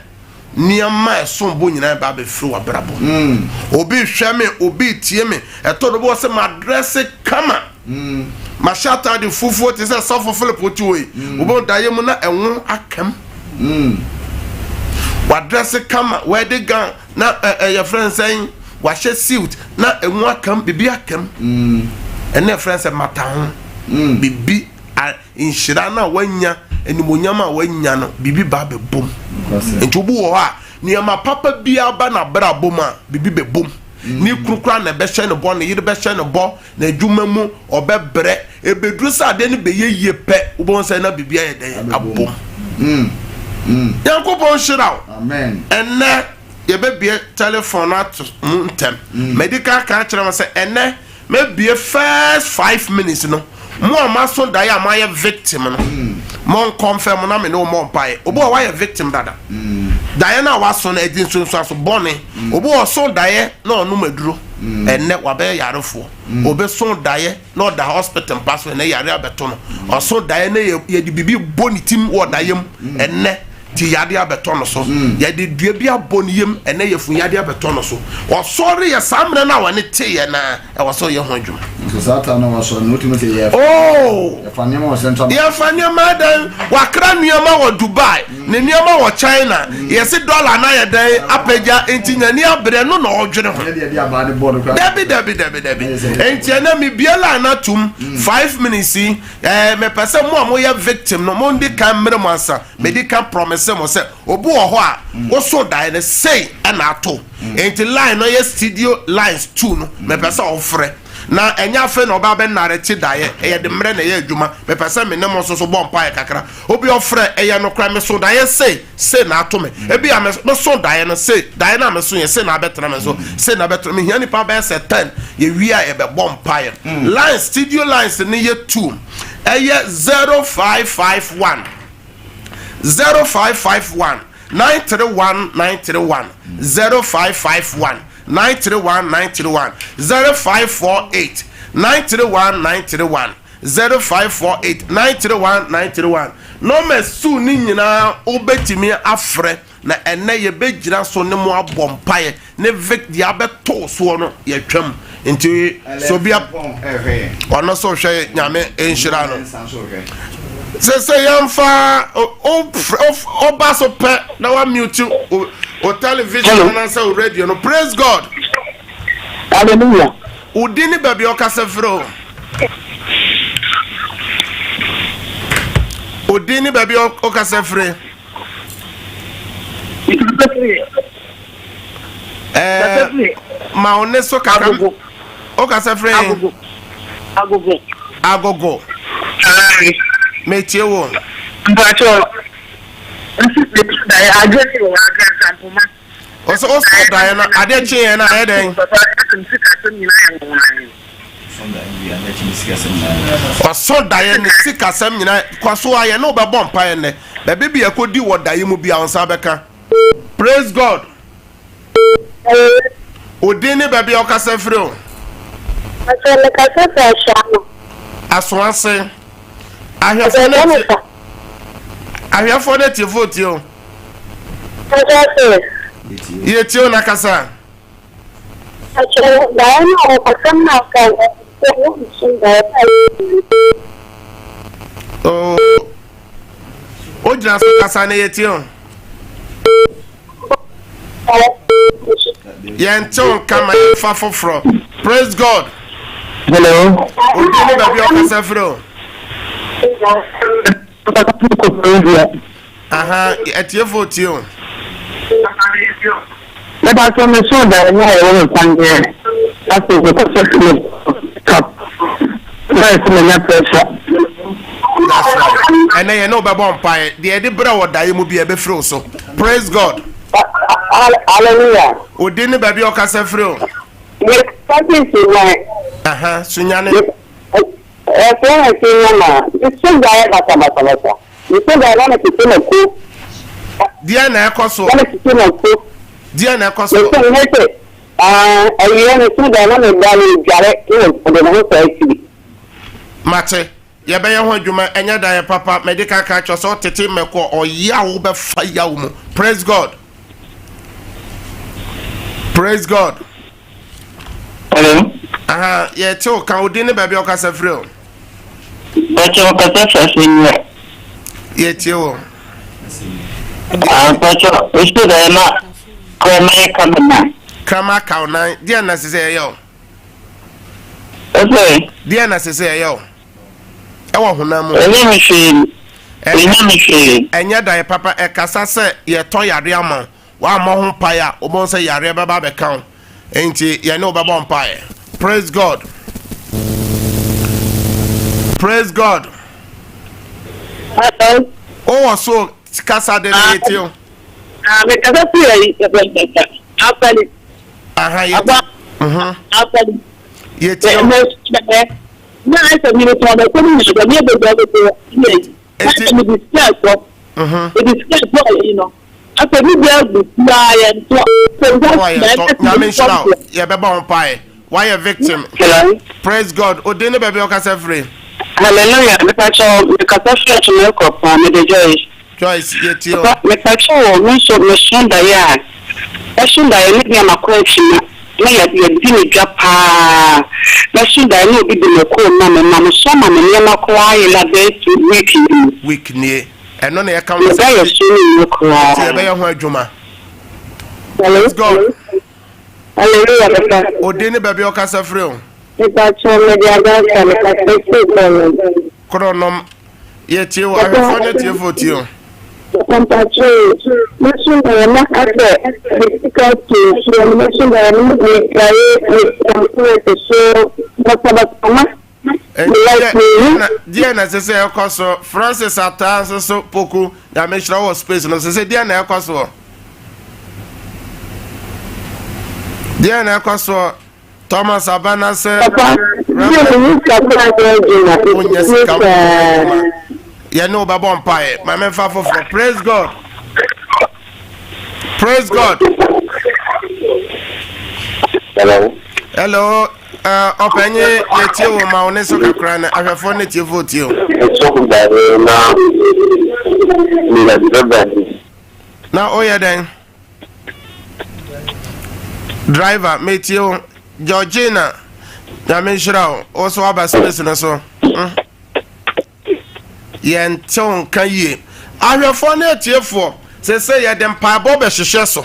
nneɛma a ɛsom bo nyinaa ba abɛfiri w'abrabɔ. Hmm. Obi hwɛ me, obi tie me, ɛtɔ do bi wɔ sɛ madrɛse kama. Hmm. Mahyɛ ataade fufuo te sɛ sɔfo Philip te hɔ yi. Wobɛhu daeɛ mu na ɛho akam. Wadrɛse kama, wedding gown na ɛyɛ frɛ nsɛn wahyɛ suit na ɛho akam, biribi akam. Ɛna ɛfrɛ sɛ mata ho. Biribi A Nhyira no a woanya, animuonyam a woanya no, biribi ba bɛbom. Nti obi wɔ hɔ a, nneɛma papa biara ba n'abrabɔ mu a, biribi bɛbom. Ne kunu koraa na ɛbɛhyɛ no bɔ, ne yere bɛhyɛ no bɔ, n'adwuma mu ɔbɛbrɛ. Ɛbɛduru sɛ adeɛ no bɛyɛ yie pɛ, wobɛhu sɛ na biribi ayɛ dɛn abom. Nyankopɔn nhyira wo. Ɛnnɛ yɛbɛbie telephone no ato mu ntɛm. Madi kan aka akyerɛ mo sɛ ɛnnɛ Mɛbue first 5 minutes no, mo a moaso daeɛ a moayɛ victim no, mo nkɔmfɛ mo na me ne wo mmɔ mpaeɛ. Obi wɔ wayɛ victim dada, daeɛ no a waso no ɛdi nsonsoaso bɔne. Obi wɔ so daeɛ na ɔnom aduro, ɛnnɛ wabɛyɛ yarefoɔ. Obi so daeɛ na ɔda hospital mpa so, ɛnnɛ yare abɛto no. Ɔso daeɛ na yɛde biribi bɔ ne tim wɔ daeɛ mu, ɛnnɛ ti yadeɛ abɛtɔ no so. Yɛde dua bi abɔ ne yam, ɛnɛ yɛfun yadeɛ abɛtɔ no so. Ɔsɔre yɛ saa mmerɛ no a wɔne teeɛ no a ɛwɔ sɛ ɔyɛ ho adwuma. Nso saa ta no wɔsɔre no wotumi sɛ yɛfa oh yɛfa nneɛma wɔ central yɛfa nneɛma dɛn? Wakra nneɛma wɔ Dubai, ne nneɛma wɔ China, yɛsi dɔla na yɛ dɛn apagya, nti nyani abrɛ no na ɔdwene ho. Yɛde yɛde abaa ne bɔɔdo koraa. Dabi, dabi, dabi, dabi. Nti ɛnɛ mebie line atum 5 minutes yi. Mepɛ sɛ mo a moyɛ victim no, mo ndi kan mmerɛ mo ansa. Medi kan promise mo sɛ obi wɔ hɔ a woso daeɛ no sei ɛna ato. Nti line no yɛ studio lines two no, mepɛ sɛ ɔfrɛ na ɛnyɛ afei na ɔba abɛnarete daeɛ. Ɛyɛ de mmerɛ na ɛyɛ adwuma. Mepɛ sɛ me ne mo nso so bɔ mpaeɛ kakra. Obi ɔfrɛ, ɛyɛ nokora, meso daeɛ sei sei na ato me. Ebi a meso daeɛ no sei, daeɛ no a meso yɛ sei na abɛtena me so, sei na abɛtena me. Hia nipa bɛyɛ sɛ 10. Yɛwie a yɛbɛbɔ mpaeɛ. Lines, studio lines no yɛ two, ɛyɛ 0551, 0551 931 931, 0551 931 931, 0548 931 931, 0548 931 931. Numbers two ne nyinaa wobɛtumi afrɛ na ɛnɛ yɛbɛgyina so ne mo abɔ mpaeɛ ne vic deɛ abɛtoo soɔ no yɛtwam. Nti so bia ɔno so hwɛ, Nyame nhyira no. Sɛ yɛmfa ɔba so pɛ na wa mute o television anaasɛ o radio no. Praise God. Hallelujah. Wo din ne baabi a ɔkasa firi o. Wo din ne baabi a ɔkasa firi. Ma wo ne so kakra. Agogo. Ɔkasa firi. Agogo. Agogo. Agogo. Metie wo. Mpatsɔ. Nsi metu daeɛ adwe ne wɔ adwe nsampoma. Ɔsɛ ɔsɔ daeɛ no adeɛ kyeeɛ no ayɛ dɛn? Papa ɛsɛ sikasɛm nyinaa yɛ nwonwan. Ɔsɔ daeɛ ne sikasɛm nyinaa kɔ so ayɛ ne wobɛbɔ mpaeɛ nnɛ. Baabi bi ɛkɔdi wɔ daeɛ mu bia wo nsa bɛka. Praise God. Odin ne baabi a ɔkasa firi o. Ɔsɛ mekasa firi Asuama. Asoase. Ahwɛfoɔ no tie. Ahwɛfoɔ no tiefoɔ tie o. Ɔsɛ sɛ. Yɛ tie o na kasa. Ɔkyerɛ daeɛ no a ɔkɔsɛm no aka sɛ wonsu daeɛ no a Oh. O gyina so kasa na yɛ tie o. Yɛn tew nka ma yɛfa foforɔ. Praise God. Hello. Odin ne baabi a ɔkasa firi o. Aha, atiefo tie o. Meba sɛ meso daeɛ no a ɛwɔ me paneɛ afei mekɔsɛ me cup na ɛsɛ manya pressure. That's right. Ɛnɛ yɛn ne wobɛbɔ mpaeɛ. Deɛ yɛde brɛ wɔ daeɛ mu bi a ɛbɛfiri wo so. Praise God. Hallelujah. Odin ne baabi a ɔkasa firi o. Mekasa Sunyane. Aha, Sunyane. Ɛfrɛ me Sunyama. Meso daeɛ basabasabasa. Meso daeɛ na metete mako. Deɛ na ɛkɔ so. Na metete mako. Deɛ na ɛkɔ so. Meso nyɛ sɛ awia meso daeɛ na meda medware na ɔde ne ho saa akyiri. Mate. Yɛbɛyɛ ho adwuma. Ɛnyɛ daeɛ papa. Mede kakra kyerɛ sɛ ɔtete mmɛkɔ ɔyaw bɛfa yaw mu. Praise God. Praise God. Hello. Aha, yɛte wo ka. Wo din ne baabi a ɔkasa firi o. Mpakyɛ ɔkasa firi Asɛnnua. Yɛtie wo. Mpakyɛ meso daeɛ na kraman ka me nan. Kraman ka wo nan. Deɛ na sɛ sɛ ɛyɛ o? Ɛsɛ. Deɛ na sɛ sɛ ɛyɛ o? Ɛwɔ honam mu. Ɛnyɛ me hwee. Ɛnyɛ me hwee. Ɛnyɛ daeɛ papa. Ɛkasa sɛ yɛtɔ yare ama wo. Woammɔ ho mpaeɛ a, wobɛhu sɛ yareɛ bɛba abɛka wo. Enti yɛne wo bɛbɔ mpaeɛ. Praise God. Praise God. Hello. Wowɔ so kasa de no yɛtie o. Ah, me kasa fi ayi afali. Aha yɛ. Aba. Mhm. Afali. Yɛtie o. Na ayɛ mi tɔn bɛ kɔmi na bɛ mi bɛ bɛ bɛ yɛ yi. Eti. Na mi di sika kɔ. Mhm. Mi di sika kɔ ayi no. Afɛ mi bi agu tia yɛ ntɔ. Wɔ yɛ ntɔ. Nyame nhyira wo. Yɛbɛbɔ ho mpaeɛ. Wayɛ victim. Hello. Praise God. Odin ne baabi a ɔkasa firi. Hallelujah. Mepakyɛw mekasa firi Akyem Kuropɔn. Mede Joyce. Joyce yɛtie o. Papa mepakyɛw o me nso meso daeɛ a mɛso daeɛ ne bia makɔ akyima na yɛdi me dwa paa mɛso daeɛ na obi di mako ma me ma me so ama me nneɛma koraa ayela bɛyɛ two week ni mu. Week nie. Ɛno na yɛka ho Me asɛm daeɛ nti so no nyɛ koraa. nti yɛbɛyɛ ho adwuma. Hello. Praise God. Hallelujah papa. Odin ne baabi a ɔkasa firi o. Mepakyɛw mede adansa mekasa firi Kɔnɔm. Korɔnom. Yɛtie o. Ahwɛfoɔ ne atiefoɔ tie o. Papa mpakyɛw o, mɛso daeɛ na asɛ me sika tu nsuo no mɛso daeɛ no meprae me so basabasa ma me life mehu. Deɛ na ɛsɛ sɛ ɛkɔ so Francis Ataa nso so Poku Nyame nhyira wɔ space no sɛ sɛ deɛ na ɛkɔ soɔ deɛ na ɛkɔ soɔ Thomas Abanase. Papa, deɛ mehu sika koraa nyɛ adwuma. Wonyɛ sika ho adwuma. Yɛne wo bɛbɔ mpaeɛ. Ma memfa foforɔ. Praise God. Praise God. Hello. Hello. Uh, ɔpanyin yɛtie wo ma wo ne so kakra na ahwɛfoɔ ne tiefoɔ tie o. Na woyɛ dɛn? Driver, metie wo. Georgina, Nyame nhyira wo. Wo so aba space no so. Mm. Yɛnte wo nka yie. Ahwɛfoɔ ne atiefoɔ, sese yɛde mpaebɔ bɛhyehyɛ so.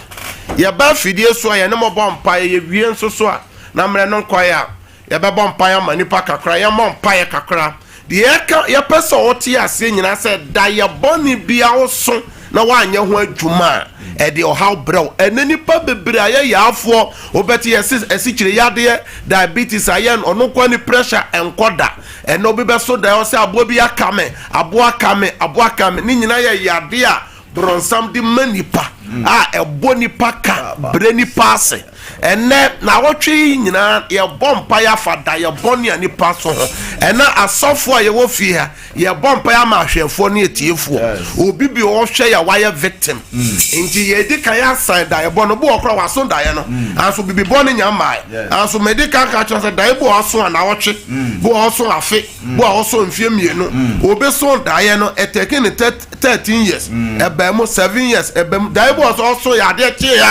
Yɛba afidie so a yɛne mo bɔ mpaeɛ, yɛwie nso so a na mmerɛ no nkɔeɛ a Yɛbɛbɔ mpaeɛ ama nnipa kakra, yɛmmɔ mpaeɛ kakra. Deɛ yɛka, yɛpɛ sɛ ɔte aseɛ nyinaa sɛ da yɛ bɔne bia woso na woanyɛ ho adwuma a, ɛde ɔhaw brɛ wo. Ɛnɛ nnipa bebree ayɛ yaafoɔ, wobɛte yɛse asikyire yadeɛ, diabetes ayɛ no, ɔno nkoa ne pressure ɛnkɔ da. Ɛnɛ obi bɛso daeɛ ɔsɛ aboa bi aka me, aboa aka me, aboa aka me. Ne nyinaa yɛ yadeɛ a borɔnsam de ma nipa a ɛbɔ nipa ka, brɛ nipa ase. Ɛnnɛ, naawɔtwe yi nyinaa, yɛbɔ mpaeɛ afa dayɛ bɔne a nipa so ho. Ɛnnɛ, asɔfoɔ a yɛwɔ fie ha, yɛbɔ mpaeɛ ama ahwɛfoɔ ne atiefoɔ. Obi bi ɔhwɛ yɛ a wayɛ victim. Nti yɛdi kan asan dayɛ bɔne. Obi wɔ koraa waso dayɛ no, nanso bibi bɔne nya mmaeɛ. Nanso medi kan ka kyerɛ sɛ dayɛ bi wɔ hɔ so a naawɔtwe, bi wɔ hɔ so afe, bi wɔ hɔ so mfeɛ mmienu. Obi so dayɛ no, ɛtɛki ne 13 years ɛbaa mu 7 years ɛbaa mu dae bi wɔ sɛ ɔso yɛ adeɛ kyee a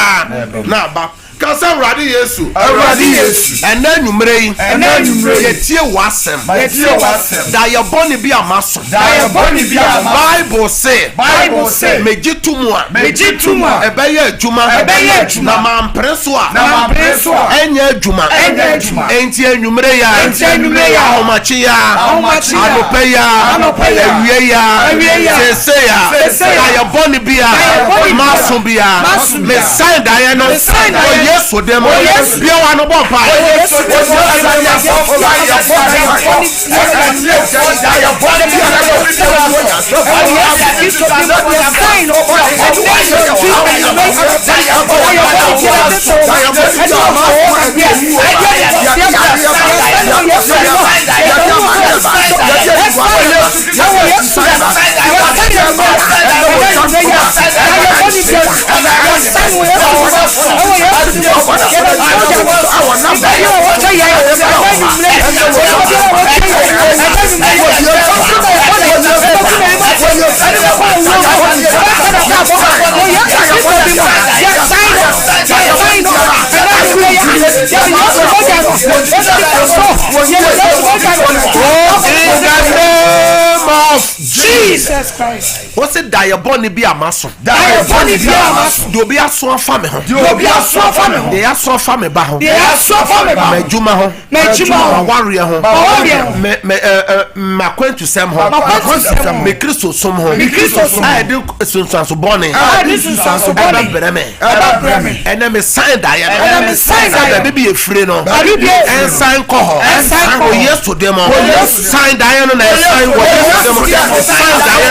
na aba ka sɛ Awurade Yesu Awurade Yesu ɛnɛ anwummerɛ yi ɛnɛ anwummerɛ yi yɛtie w'asɛm yɛtie w'asɛm da yɛ bɔne bi a maso da yɛ bɔne bi a maso Bible se Bible se megye to mu a megye to mu a ɛbɛyɛ adwuma ɛbɛyɛ adwuma na mampere so a na mampere so a ɛnyɛ adwuma ɛnyɛ adwuma enti anwummerɛ yi a enti anwummerɛ yi a ahomakye yi a ahomakye yi a anɔpa yi a anɔpa yi a awia yi a awia yi a seesei a seesei a daeɛ bɔne bi a daeɛ bɔne bi a maso bi a maso bi a mesan daeɛ no mesan daeɛ wɔ Yesu din mu wɔ Yesu bia w'ano bɔ mpaeɛ wɔ Yesu din mu daeɛ bɔne bi a In the name of Jesus. Jesus Christ. Wose daeɛ bɔne bi a maso. Daeɛ bɔne bi a maso. Deɛ obi aso afa me ho. Deɛ obi aso afa me ho. Deɛ yɛaso afa me ba ho. Deɛ yɛaso afa me ba ho. M'adwuma ho. M'adwuma ho. M'awareɛ ho. M'awareɛ ho. Me me ɛ ɛ m'akwantusɛm ho. M'akwantusɛm ho. Me Kristosom ho. Me Kristosom ho. A ɛde nsunsuanso bɔne. A ɛde nsunsuanso bɔne. Ɛbɛbrɛ me. Ɛbɛbrɛ me. Ɛnɛ me san daeɛ no. Ɛnɛ me san daeɛ no. Sɛ baabi bi efire no. Baabi bi efire no. Ɛnsan nkɔ hɔ. Ɛnsan nkɔ hɔ. Wɔ Yesu din mu. Wɔ Yesu. San daeɛ no na ɛsan wɔ Yesu din mu. San daeɛ no.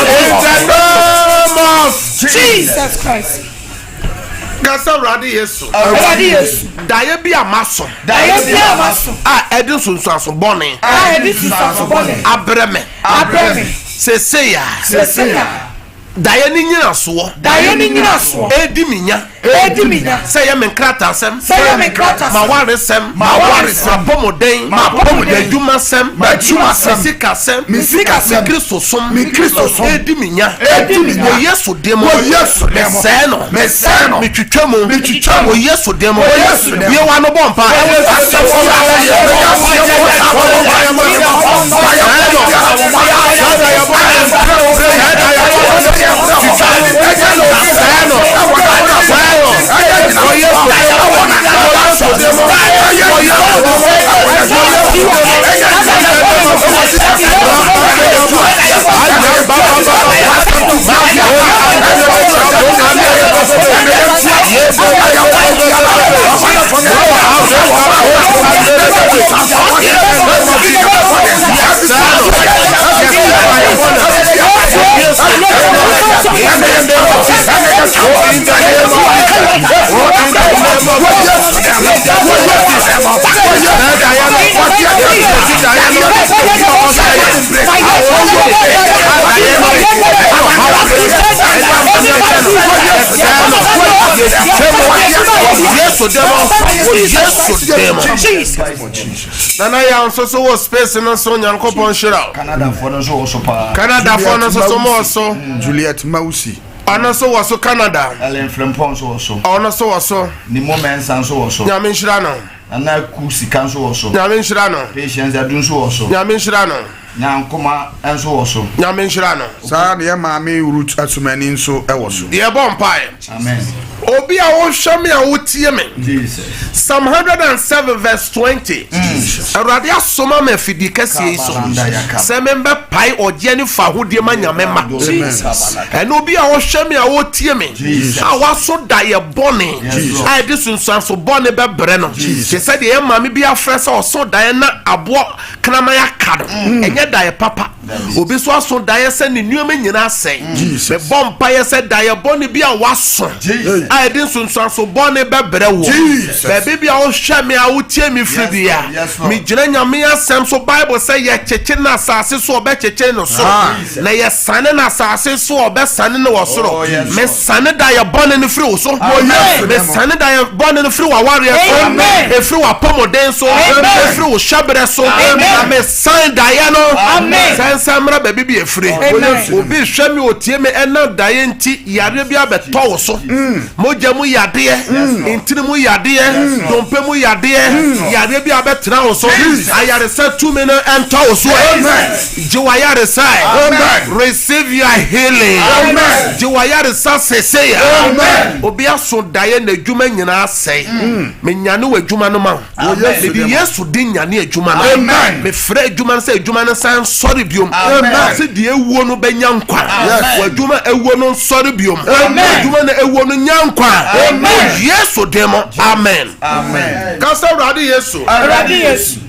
In the name of Jesus Christ. Kasa Awurade Yesu. Awurade Yesu. Daeɛ bi a maso. Daeɛ bi a maso. A ɛde nsunsuanso bɔne. A ɛde nsunsuanso bɔne. Abrɛ me. Abrɛ me. Seesei a. Seesei a. Daeɛ no nnyinasoɔ. Daeɛ no nnyinasoɔ. Redi me nya. Redi me nya. Sɛ ɛyɛ me nkrataasɛm. Sɛ ɛyɛ me nkrataasɛm. M'awaresɛm. M'awaresɛm. M'apɔmuden. M'apɔmuden. M'adwumasɛm. M'adwumasɛm. Me sikasɛm. Me sikasɛm. Me Kristosom. Me Kristosom. Redi me nya. Redi me nya. Wɔ Yesu din mu. Wɔ Yesu din mu. Mesɛe no. Mesɛe no. Metwitwa mu. Metwitwa mu. Wɔ Yesu din mu. Wɔ Yesu din mu. Bue w'ano bɔ mpaeɛ. Yesu demo, Yesu demo. Nana yà nso so wɔ space no so Nyankopɔn nhyira wo. Canadafoɔ no nso wɔ so paa. Canadafoɔ no nso so mo wɔ so. Juliet Mausi. Ɔno nso wɔ so Canada. Ellen Frimpong nso wɔ so. Ɔno nso wɔ so. Nimo Mensah nso wɔ so. Nyame nhyira no. Nana Ku Sika nso wɔ so. Nyame nhyira no. Patience Adu nso wɔ so. Nyame nhyira no. Nyankoma nso wɔ so. Nyame nhyira no. Saa na yɛn maame Ruth Asumani nso wɔ so. Yɛbɔ mpaeɛ. Amen. Obi a wohwɛ me a wotie me. Jesus. Psalm 107 verse 20. Awurade asoma me afidie kɛseɛ yi so sɛ membɛpae ɔgyeɛ ne fahodie ma Nyame mma. Ɛne obi a ɔhwɛ me a ɔtie me a waso daeɛ bɔne a ɛde sunsuanso bɔne bɛbrɛ no te sɛ deɛ yɛn maame bi afrɛ sɛ ɔso daeɛ na aboɔ kraman aka no mm. ɛnyɛ daeɛ papa obi nso aso daeɛ sɛ ne nneɛma nyinaa asɛe mebɔ mpaeɛ sɛ daeɛ bɔne bi a waso a ɛde nsunsuanso bɔne bɛbrɛ wɔ baabi bi a wohwɛ me a wotie me firi bi a megyina nyame asɛm so bible sɛ yɛkyekye no asase so ɔbɛkyekye no soro ah. na yɛsane no asase so ɔbɛsane no wɔ soro oh, mesane daeɛ bɔne no firi wo so mesane daeɛ bɔne no firi w'awareɛ so ɛfiri w'apɔmuden so ɛfiri wo hyɛberɛ so na mesan daeɛ no sɛ nsa mmra baabi bi ɛfiri obi hwɛ me otie me ɛnam daeɛ nti yareɛ bi abɛtɔ wo so mm. mogya mu yadeɛ mm. ntini mu yadeɛ mm. dompe mu yadeɛ yareɛ bi abɛtena wo so ayaresa tumi no ɛntɔ wo so Gye w'ayaresa ɛ. Receive your healing. Gye w'ayaresa sesei a. Obi aso daeɛ n'adwuma nyinaa asɛe. Mm. Menyane w'adwuma no ma wo. Mede Yesu din nyane adwuma no. Mefrɛ adwuma no sɛ adwuma no san nsɔre biom. Ɔse deɛ ewuo no bɛnya nkwa. W'adwuma ewuo no nsɔre biom. W'adwuma no ewuo no nya nkwa. Wɔ Yesu din mu. Amen. Ka sɛ Awurade Yesu. Awurade Yesu.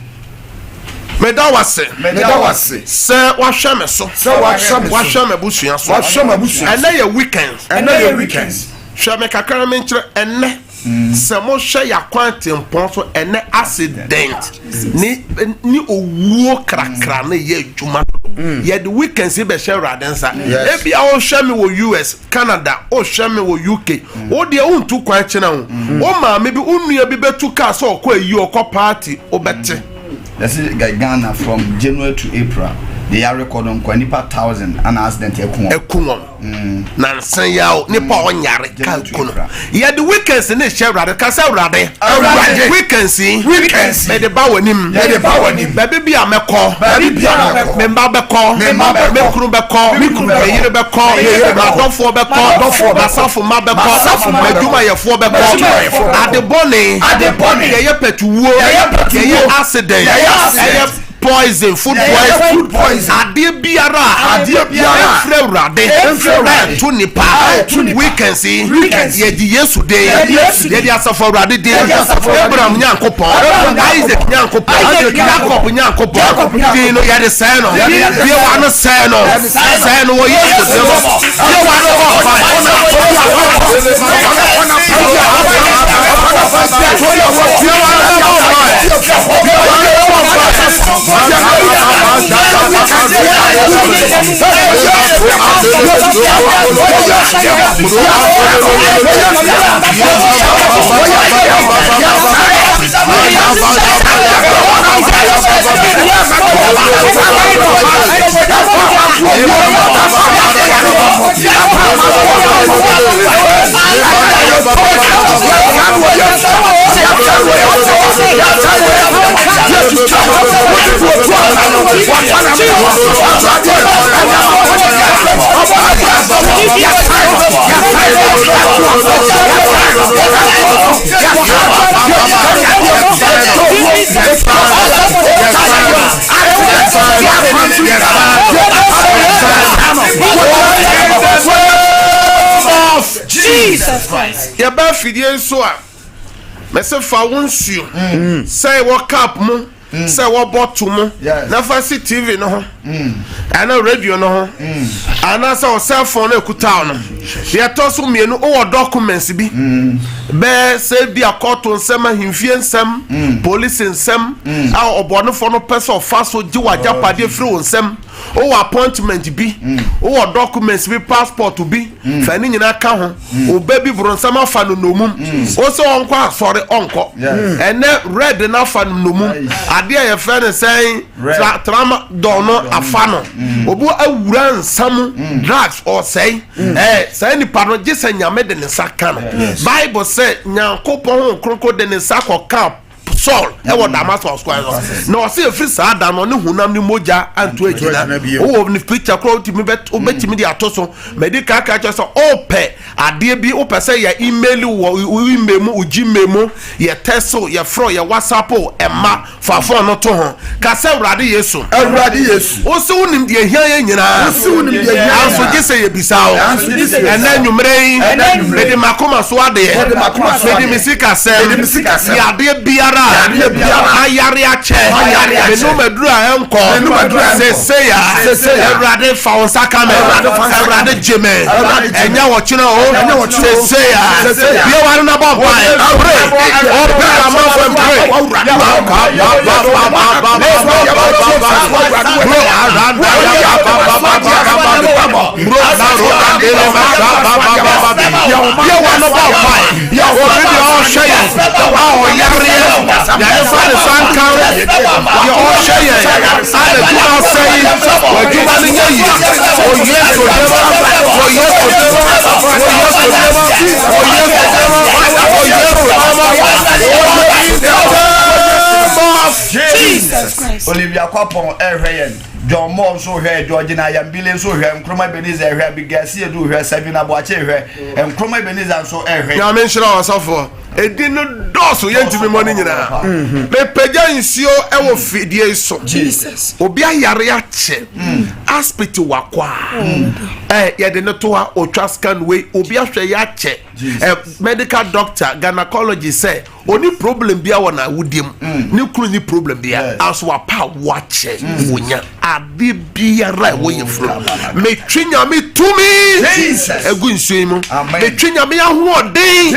Meda wo ase. Meda wo ase. Sɛ wahwɛ me so. Sɛ wahwɛ me so. Wahwɛ m'abusua so. Wahwɛ m'abusua so. Ɛnɛ yɛ weekend. Ɛnɛ yɛ weekend. Hwɛ me kakra na menkyerɛ ɛnɛ. Sɛ mohwɛ yɛakwan tempɔn so ɛnɛ accident ne ne owuo krakra no yɛ adwuma dodo. Yɛde weekends yi bɛhyɛ Awurade nsa. Ebia wohwɛ me wɔ US, Canada, wohwɛ me wɔ UK. Wo deɛ wontu kwan kyena o. Wo maame bi, wo nua bi bɛtu kaa sɛ ɔkɔ ayie, ɔkɔ party, wobɛte. Yɛse Ghana from January to April deɛ yɛarekɔdo nkoa nipa thousand ana accident aku wɔn. Aku wɔn. Nansa yi ara o, nipa a ɔnyare ka ku no. Yɛde weekends ne hyɛ Awurade, ka sɛ Awurade. Awurade. Weekends yi. Weekends yi. Mede ba w'anim. Mede ba w'anim. Baabi bi a mɛkɔ. Baabi bi a mɛkɔ. Me mma bɛkɔ. Me mma bɛkɔ. Me kunu bɛkɔ. Me kunu bɛkɔ. Me yere bɛkɔ. Me yere bɛkɔ. M'adɔfoɔ bɛkɔ. M'adɔfoɔ bɛkɔ. M'asafo mma bɛkɔ. M'asafo mma bɛkɔ. M'adwumayɛfoɔ bɛkɔ. M'adwumayɛfoɔ bɛkɔ. Ade bɔne. Ade bɔne. Yɛyɛ pɛtuwuo. Yɛyɛ pɛtuwuo. Yɛyɛ accident. Yɛyɛ accident. Ɛyɛ poison food Yɛyɛ poison. food poison. Adeɛ biara a. Adeɛ biara a. Ɛmfiri Awurade. Ɛmfiri Awurade. Ɛto nipa. Ɛto nipa. Weekends yi. Weekends yi. Yɛgye Yesu din. Yɛgye Yesu din. Yɛde asafo Awurade din. Yɛde asafo Awurade din. Abraham Nyankopɔn. Abraham Nyankopɔn. Isaac Nyankopɔn. Isaac Jacob Nyankopɔn. Jacob Nyankopɔn. Din no yɛde sɛɛ no. Yɛde sɛɛ Bie no. w'ano sɛɛ no. Yɛde sɛɛ no. Sɛɛ no wɔ Yesu din mu. Bie w'ano bɔ mpae. Bie w'ano bɔ mpae. Jesus Christ. Yɛba afidie nso a, mɛsɛ fa wo nsuo sɛ ɛwɔ cup mu sɛ ɛwɔ bottle mu na fa si TV no ho anaa radio no ho anaasɛ wo cell phone no ɛkuta wo no. Deɛ ɛtɔ so mmienu, wowɔ documents bi bɛɛ sɛ bi akɔto nsɛm, ahemfie nsɛm, polisi nsɛm a ɔbɔnefoɔ no pɛ sɛ ɔfa so gye w'agyapadeɛ firi wo nsɛm. Wowɔ appointment bi, wowɔ documents bi, passport bi, fa ne nyinaa ka ho. Wo ba bi boronsam afa no nnommum. Wo sɛ ɔnkɔ asɔre, ɔnkɔ. Ɛnɛ red no afa no nnommum. Adeɛ a yɛfrɛ no sɛn, tramadol no afa no. Obi awura nsa mu, drugs, ɔsɛe. Saa nipa no gye sɛ Nyame de ne nsa ka no. Bible sɛ Nyankopɔn Honhom Kronkron de ne nsa kɔka Saul ɛwɔ Damascus kwan no na ɔsɛ efiri saa da no ɔne honam ne mogya anto agyina. Wowɔ ne picture koraa wotumi bɛ wobɛtumi de ato so. Mɛdi kaka kyerɛ sɛ ɔpɛ adeɛ bi, wopɛ sɛ yɛ email wɔ wo email mu, wo gmail mu, yɛ text wo, yɛ frɛ wo, yɛ whatsapp wo, ɛma fa phone no to ho. Ka sɛ Awurade Yesu. Awurade Yesu. Wo se wonim deɛ ehia yɛn nyinaa. Wo se wonim deɛ ehia yɛn Nanso nyinaa. gye sɛ yɛbisa wo. Nanso gye sɛ yɛbisa Ɛnnɛ wo. anwummerɛ yi. Ɛnnɛ anwummerɛ yi. Mede m'akoma so adeɛ. Mede m'akoma so Mede adeɛ. me sikasɛm. Mede me sikasɛm. Ne adeɛ biara. Ne adeɛ biara. Mayare akyɛ. Mayare akyɛ. Menom aduru a ɛnkɔ. Menom aduru a ɛnkɔ. Seesei a. Seesei a. Awurade fa wo nsa ka me. Awurade fa wo nsa ka me. Awurade gye me. Awurade gye me. Ɛnyɛ ɔkyena o. Ɛnyɛ ɔkyena o. Seesei a. Seesei a. Bue w'ano na bɔ mpaeɛ. Pray. Open your mouth and pray. Jesus Christ. Olivia Kwapong ɛrehwɛ yɛn, John Moore nso rehwɛ, Georgina Ayambile nso rehwɛ, Nkrumah Ebenezer rehwɛ, Abigail Siedu rehwɛ, Sabina Boakye rehwɛ, Nkrumah Ebenezer nso rehwɛ. Nyame nhyira wo ɔsɔfoɔ. Edin no dɔɔso yɛntumi mmɔ ne nyinaa. Mepagya nsuo wɔ fidie yi so. Jesus. Obi ayare akyɛ. Hospital wakɔ a. Ɛ yɛde no to ha otwa scan wei obi ahwɛ yɛ akyɛ. Ɛ medical doctor gynecologist sɛ oni problem bia wɔ n'awodie mu. Ne kunu ni problem bia. Aso wapa awo akyɛ wonya. adeɛ biara a ɛwɔ yafunu. Metwe Nyame tumi egu nsuo yi mu. Metwe Nyame ahoɔden.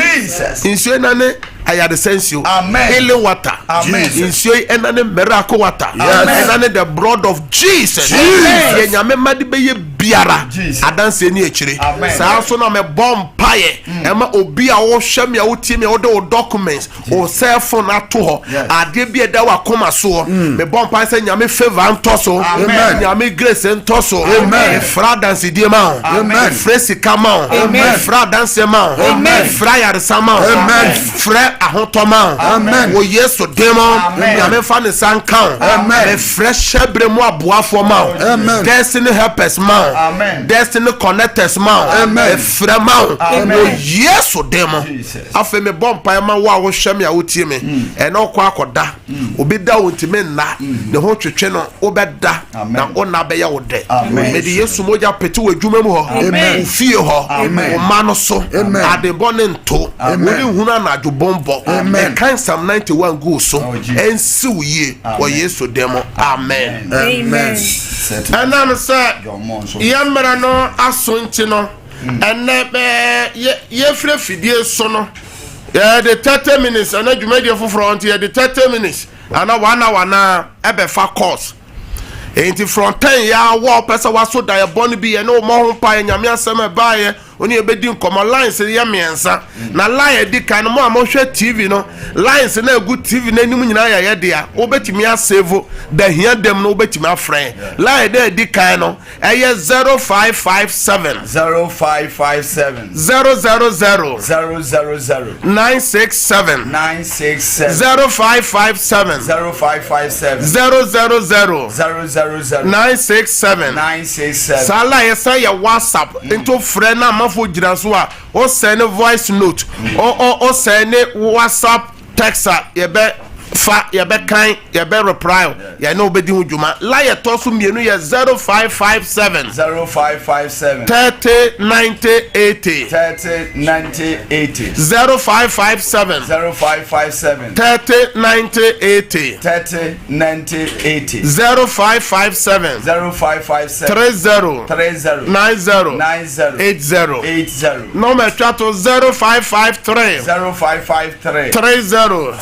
Nsuo yi na ne ayaresa nsuo. Healing water. Nsuo yi ɛna ne miracle water. Ɛna ne the blood of Jesus. Yɛ Nyame ma de bɛyɛ biara. Adanseɛ ni akyire. Saa nso na mebɔ mpaeɛ ɛma obi a wohwɛ me a wotie me a wode wo documents wo cell phone ato hɔ adeɛ bi a ɛda w'akoma soɔ mm. mebɔ mpae sɛ nyame favour ntɔ so nyame grace ntɔ so mefrɛ adansedie ma wo mefrɛ sika ma wo mefrɛ adanseɛ ma wo mefrɛ ayaresa ma wo mefrɛ ahotɔ ma wo wɔ yesu din mu nyame fa ne nsa nka wo mefrɛ hyɛberɛ mu aboafoɔ ma wo destiny helpers ma wo destiny connectors ma wo mefrɛ ma wo wɔ yesu din mu Afei mebɔ mpaeɛ ma wo a wohwɛ me a wotie me. Ɛnɛ wokɔ akɔda. Obi da wo ntumi nna. Ne ho twetwe no wobɛda na wo nna bɛyɛ wo dɛ. Mede Yesu mogya pete wɔ adwuma mu hɔ, wo fie hɔ, wo mma no so. Ade bɔne nto. Worehunu anadwo bɔnbɔ. Ɛkan Psalm 91 gu wo so. Ɛnsi wo yie wɔ Yesu din mu. Amen. Ɛnam sɛ yɛn mmerɛ no aso nti no, Ɛnɛ bɛɛ yɛ yɛfiri afidie so no yɛde 30 minutes ɛnɛ dwumadie foforɔ nti yɛde 30 minutes ana one hour na ɛbɛfa course nti from 10 yɛ awɔ ɔpɛ sɛ waso da yɛbɔ no bi yɛne wo mmɔ ho mpa yɛ nyame asɛm ɛbaayɛ wo ne yɛbɛdi nkɔmmɔ lines yɛ mmiɛnsa na line ɛdi kan no mo a mohwɛ tv no lines na ɛgu tv no anim nyinaa yɛyɛ dea wobɛtumi asave da hia dam no wobɛtumi afrɛ line dɛ ɛdi kan no Ɛyɛ 0557. 0557. 000. 000. 967. 967. 0557. 0557. 000. 000. 967. 967. Saa la yɛ sɛ yɛ WhatsApp nti frɛ na amafo gyina so a o send voice note o o send WhatsApp Text a yɛbɛ fa, yɛbɛ kan, yɛbɛ reply, yɛne wo bɛdi ho dwuma. La yɛtɔ so mmienu yɛ 0557. 0557. 30 90 80. 30 90 80. 0557. 0557. 30 90 80. 30 90 80. 0557. 0557. 30. 30. 90. 90. 80. 80. Nɔma ɛtwa to 0553. 0553. 30.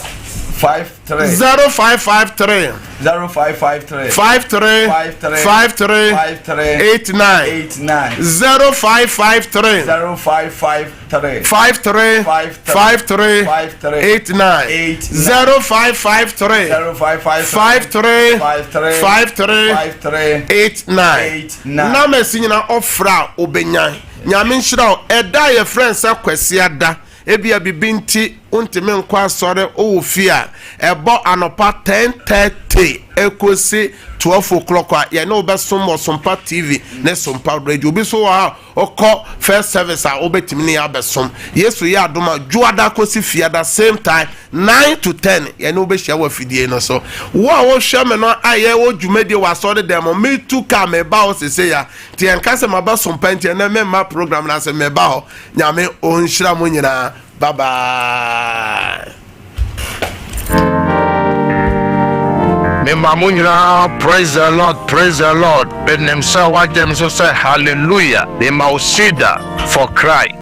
53. 0553. 0553. 53. 53. 53. 53. 89. 89. 0553. 0553. 53. 53. 53. 53. 89. 89. 0553. 0553. 53. 53. 53. 53. 89. 89. Numbers nyinaa ɔfrɛ a wobɛnya. Nyame nhyira wo. Ɛda a yɛfrɛ no sɛ Kwasiada, ebia biribi nti wontumi nkɔ asɔre, wowɔ fie a, ɛbɔ anɔpa 10:30 ɛkɔsi 12 o'clock a, yɛne wo bɛsom wɔ Sompa TV ne Sompa Radio. Obi nso wɔ hɔ a, wokɔ first service a, wobɛtumi ne yɛn abɛsom. Yesu yɛ adom a, Dwoada kɔsi Fiada, same time, 9 to 10, yɛne wo bɛhyia wɔ afidie no so. Wo a wohwɛ me no a yɛwɔ dwumadie wɔ asɔre dan mu, metu kaa meba hɔ seesei a, Nti ɛnka sɛ maba sompa nti ɛnɛ memma program no ase meba hɔ. Nyame ɔnhyira mo nyinaa. Bye bye. Mema mo nyinaa praise the Lord, praise the Lord. Menim sɛ woagye me so sɛ hallelujah. Mema wo cedar for Christ.